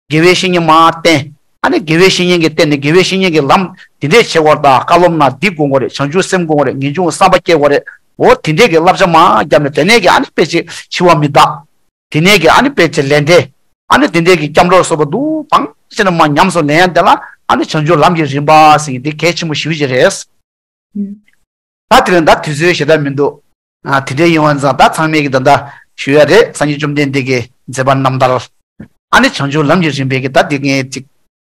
དགེ་བའི་བཤེས་གཉེན་མར་བསྟེན། ཨ་ནི་དགེ་བའི་བཤེས་གཉེན་གྱིས་བསྟེན་ནས་དགེ་བའི་བཤེས་གཉེན་གྱིས་ལམ་འདི་འདྲས་བྱེད་དགོས་དང་བཀའ་སློབ་ན་འདི་སྒོམ་དགོས་རེད། བྱང་ཆུབ་སེམས་སྒོམ་དགོས་རེད། ངེས་འབྱུང་བསམ་པ་སྐྱེ་དགོས་རེད། འོ་དེ་འདྲས་ཀྱི་བསླབ་བྱ་མར་བརྒྱབ་ནས་དེ་ནས་ཀྱི་ཨ་ནི་དཔེ་ཆ་འཆི་བ་མི་རྟག་དེ་ནས་ཀྱི་ཨ་ནི་དཔེ་ཆ་ལས་འབྲས། ཨ་ནི་དེ་འདྲས་ཀྱི་སྐྱབས་འགྲོ་སོགས་པ་འདུག་བང་ཞེ་ན་མར་ཉམས་སུ་ལེན་ཡ་དེ་ལ་ཨ་ནི་བྱང་ཆུབ་ལམ་གྱི་རིམ་པ་ཟེར་མཁན་འདི་གལ་ཆེན་པོ་ཞེ་པོ་ཅིག་རེད། ད་དེ་རིང་ད་དུས་ཚོད་ཞེ་དྲག་མི་འདུག་ཨ་དེ་འདྲའི་ཡིན་པ་ཙང་ད་ཚང་མས་ཀྱི་ད་ལྟ་ཞུ་ཡ་རེད། སངས་རྒྱས་བཅོམ་ལྡན་འདས་ཀྱི་མཛད་པ་རྣམ་ཐར། ཨ་ནི་བྱང་ཆུབ་ལམ་གྱི་རིམ་པའི་གི་ད་དེ་ངས་ཅིག་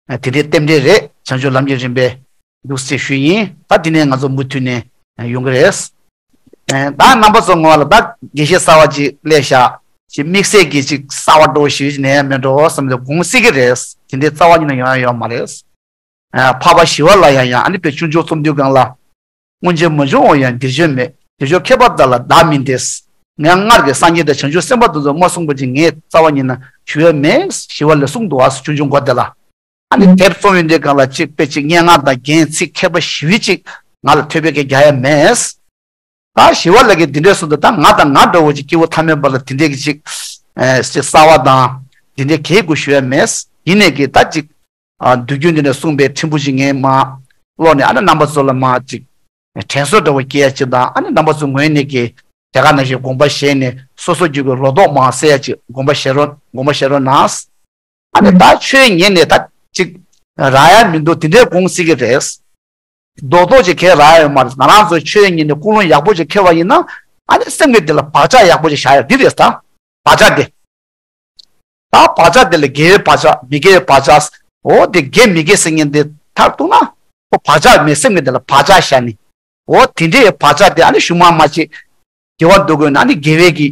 དེ་འདྲའི་རྟེན་འབྲེལ་རེད། བྱང་ཆུབ་ལམ་གྱི་རིམ་པའི་འདུག་སེ་ཞུས་ཡིན། ད་དེ་ནས་ང་ཚོ་མུ་མཐུད་ནས་ཡོང་གི་རེད། ད་རྣམ་པ་ཚོ་ངོ་ལ་ད་དགེ་བཤེས་གསར་བ་ཅིག་སླེབས་ཤག་ཅིག་དམིགས་བསལ་གྱི་ཅིག་གསར་བ་འགྲོ་ཞུས་ནས་མེད་འགྲོ་བསམ་སྟེ་དགོངས་སྲིད་ཀྱི་རེད། དེ་འདྲའི་རྩ་བ་ཉིད་ནས་ཡོང་ཡ་ཡོད་མ་རེད། འཕགས་པ་ཞི་བ་ལྷ་ཡང་ཡང་ཨ་ནི་དཔེ་སྤྱོད་འཇུག་རྩོམ་དུས་སྒང་ལ། སྔོན་ཆད་མ་བྱུང་བ་ཡང་འདིར་བྱོན་མེད། དེ་བྱོན་མཁས་པ་དག་ལ་བདག་མིན་ཏེ། ངས་སྔར་གྱི་སངས་རྒྱས་དང་བྱང་ཆུབ་སེམས་དཔའ་དེ་ཚོ་མ་གསུངས་པ་ཅིག་ངས་རྩ་བ་ཉིད་ནས་ཞུ་ཡ་མེད། ཞི་བ་ལྷས་གསུངས་འདུག་ཨ་སྤྱོད་འཇུག་མགོ་དེ་ལ། ཨ་ནི་དེབ་རྩོམ་ཡོང་དུས་སྒང་ལ་ཅིག་དཔེ་ཅིག་སྙན་ངག་དང་རྒྱན་ཚིག་མཁས་པ་ཞི་བའི་ཅིག་ང་ལ་ཐོས་པའི་གི་རྒྱག་ཡ་མེད། ད་ཞི་བ་ལྷས་ཀྱིས་འདི་འདྲས་གསུངས་འདུག་ད་ང་དང་ང་འདྲ་བོ་ཅིག་སྐྱེ་བོ་ཐ་མལ་པ་ལ་དེ་འདྲས་ཀྱི་ཅིག་ཨེ་ཅིག་གསར་བ་དང་དེ་འདྲས་གས་དགོས་ཞུ་ཡ་མེད། ཡིན་ནའི་གི་ད་ཅིག་ཨ་དུས་རྒྱུན་འདི་ནས་གསུངས་པའི་ཕྲན་བུ་ཞིག་ངས་མར་ཀློག་ནས་ཨ་ནི་རྣམ་པ་ཚོ་ལ་མར་ཅིག་དྲན་གསོ་འདྲ་བོ་སྐྱེལ་ཡ་ཅིག་དང་། ཨ་ནི་རྣམ་པ་ཚོའི་ངོས་ནས་ཀྱི་དེ་ག་ནང་བཞིན་དགོངས་པ་བཞེས་ནས་སོ་སོ་རྒྱུད་ཀྱི་ལོ་ཏོག་མར་སེལ་ཡ་ཅིག་དགོངས་པ་བཞེས་རོགས་དགོངས་པ་བཞེས་རོགས་གནང་། ཨ་ནི་ད་ཆོས་ཉན་ནས་ད་ཅིག་རག་ཡ་མི་འདུག་དེ་འདྲའི་དགོངས་སྲིད་ཀྱི་རེད། རྡོག་རྡོག་ཅིག་གས་རག་ཡ་ཡོད་མ་རེད། ང་རང་ཚོ་ཆོས་ཉན་ནས་ཀུན་སློང་ཡག་པོ་ཅིག་འཁྱེར་བ་ཡིན་ན་ཨ་ནི་སེམས་ཀྱི་དེ་ལ་བག་ཆགས་ཡག་པོ་ཅིག་བཞག་ཡ་འདི་རེད། ད་བག་ཆགས་དེ། ད་བག་ཆགས་དེ་ལ་དགེ་བའི་བག་ཆགས་མི་དགེ་བའི་བག་ཆགས། འོ་དེ་དགེ་མི་དགེ་ཟེར་མཁན་དེ་མཐར་གཏུགས་ན། འོ་བག་ཆགས་མེད་སེམས་ཀྱི་དེ་ལ་བག་ཆགས་བཞག་ནས། འོ་དེ་འདྲའི་བག་ཆགས་དེ་ཨ་ནི་གཞུག་མ་མ་ཅིག་དགེ་བ་འདོད་དགོས་ན་ཨ་ནི་དགེ་བའི་གི་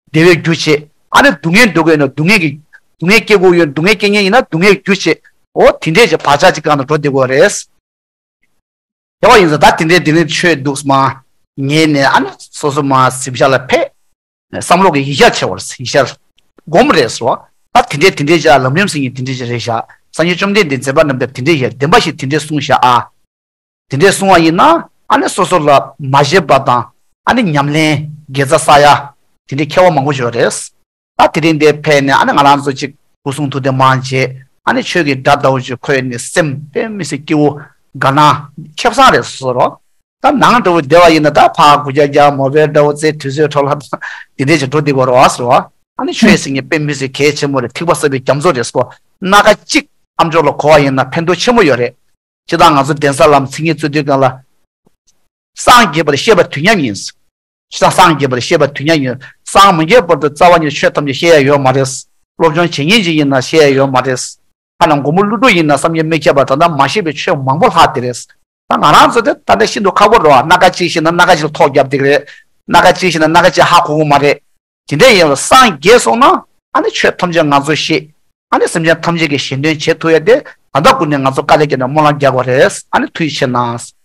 བདེ་བའི་རྒྱུ་བྱེད། ཨ་ནི་སྡུག་བསྔལ་འདོད་དགོས་ན་སྡུག་བསྔལ་གྱི་སྡུག་བསྔལ་སྐྱེ་དགོས་ཡོད། སྡུག་བསྔལ་སྐྱེ་མཁན་ཡིན་ན་སྡུག་བསྔལ་རྒྱུ་བྱེད། འོ་དེ་འདྲའི་ཅིག་བག་ཆགས་ཅིག་སྒང་ལ་འགྲོ་བསྡད་དགོས་རེད། དེ་བ་ཡིན་ཙང་ད་དེ་འདྲའི་དེ་རིང་ཆོས་འདུག་མ་ཉན་ནས་ཨ་ནི་སོ་སོ་མ་གཟིམ་ཤག་ལ་ཕེབས། བསམ་བློ་གི་ཡིག་ཆ་ཆེ་བར་ཡིག་ཆ་སྒོམ་རེད་ཟེར་བ། ད་དེ་འདྲའི་དེ་འདྲའི་ཅིག་ལམ་རིམ་ཟེར་མཁན་དེ་འདྲའི་ཅིག་རེད་ཤག་སངས་རྒྱས་བཅོམ་ལྡན་འདས་མཛད་པ་རྣམ་ཐར་དེ་འདྲའི་ཡ་བདེན་པ་ཞིག་དེ་འདྲའི་གསུངས་ཤག་ཨ། དེ་འདྲའི་གསུང་བ་ཡིན་ན་ཨ་ནི་སོ་སོ་ལ་མ་བཞེད་པ་དང་ཨ་ནི་ཉམས་ལེན་དགེ་རྩ་བསགས་ཡ་དེ་འདྲའི་མཁས་པ་མང་པོ་ཡོད་རེད། ད་དེ་རིང་འདིར་ཕེབས་ནས་ཨ་ནི་ང་རང་ཚོ་ཅིག་སྐུ་གསུང་ཐུགས་རྟེན་མར་མཇལ། ཨ་ནི་ཆོས་ཀྱི་སྒྲ་ཟླ་བོ་ཅིག་ཁོད་ནས་སེམས་དཔེ་མི་སྲིད་སྐྱིད་པོ་དགའ་སྣང་ཁེ་བཟང་རེད་སོ་སོ་རོ། ད་ནང་འདྲ་བོ་བསྡད་པ་ཡིན་ན་ད་ཕར་སྒུག་རྒྱག་རྒྱག་མོ་བའི་འདྲ་བོ་རྩེ་དུས་ཚོད་འཕྲོ་བརླག་དེ་འདྲས་ཅིག་འགྲོ་བསྡད་དགོས་རེད་བ་ཟེར་བ། ཨ་ནི་ཆོས་ཟེར་མཁན་དཔེ་མི་སྲིད་གལ་ཆེན་པོ་རེད། ཐེག་པ་གསར་པའི་རྒྱ་མཚོ་རེད་ཟེར་གོ། སྣ་ཁ་གཅིག་ཨ་མཆོག་ལ་གོ་བ་ཡིན་ན་ཕན་ཐོགས་ཆེན་པོ་ཡོད་རེད། སྤྱིར་བཏང་ང་ཚོ་གདན་ས་ལ་མཚན་ཉིད་བརྩི་དུས་སྒང་ལ། སངས་རྒྱས་པར་ཤེས་པ་དུས་མཉམ་ཡིན། སྤྱིར་བཏང་སངས་རྒྱས་པར་ཤེས་པ་དུས་མཉམ་ཡིན། སངས་མ་རྒྱས་བར་དུ་རྩ་བ་ཉིད་ཆོས་ཐམས་ཅད་ཤེས་ཡ་ཡོད་མ་རེད། སློབ་སྦྱོང་བྱེད་མཁན་ཅིག་ཡིན་ན་ཤེས་ཡ་ཡོད་མ་རེད། ཐ་ན་མགོན་པོ་ཀླུ་སྒྲུབ་ཡིན་ན་བསམ་གྱིས་མི་ཁྱབ་པ་ད་ལྟ་མ་ཤེས་པའི་ཆོས་མང་པོ་ལྷག་དེ་རེད། ད་ང་རང་ཚོ་དེ་ད་ལྟ་ཤིན་ཏུ་ཁག་པོ་རེད་བ། སྣ་ཁ་གཅིག་ཤེས་ན་སྣ་ཁ་གཅིག་ལ་ཐོག་བརྒྱབ་བསྡད་ཀྱི་རེད། སྣ་ཁ་གཅིག་ཤེས་ན་སྣ་ཁ་གཅིག་ཧ་གོ་གི་མ་རེད། དེ་འདྲ་ཡིན་ལ་སངས་རྒྱས་སོང་ན་ཨ་ནི་ཆོས་ཐམས་ཅད་ང་ཚོ་ཤེས། ཨ་ནི་སེམས་ཅན་ཐམས་ཅད་ཀྱི་གཞན་དོན་བྱེད་ཐུབ་ཡ་དེ་ད་ལྟ་ཀུན་ནས་ང་ཚོ་དཀའ་ལས་བརྒྱབ་ནས་སྨོན་ལམ་རྒྱག་དགོས་རེད། ཨ་ནི་ཐུགས་རྗེ་ཆེ་གནང་།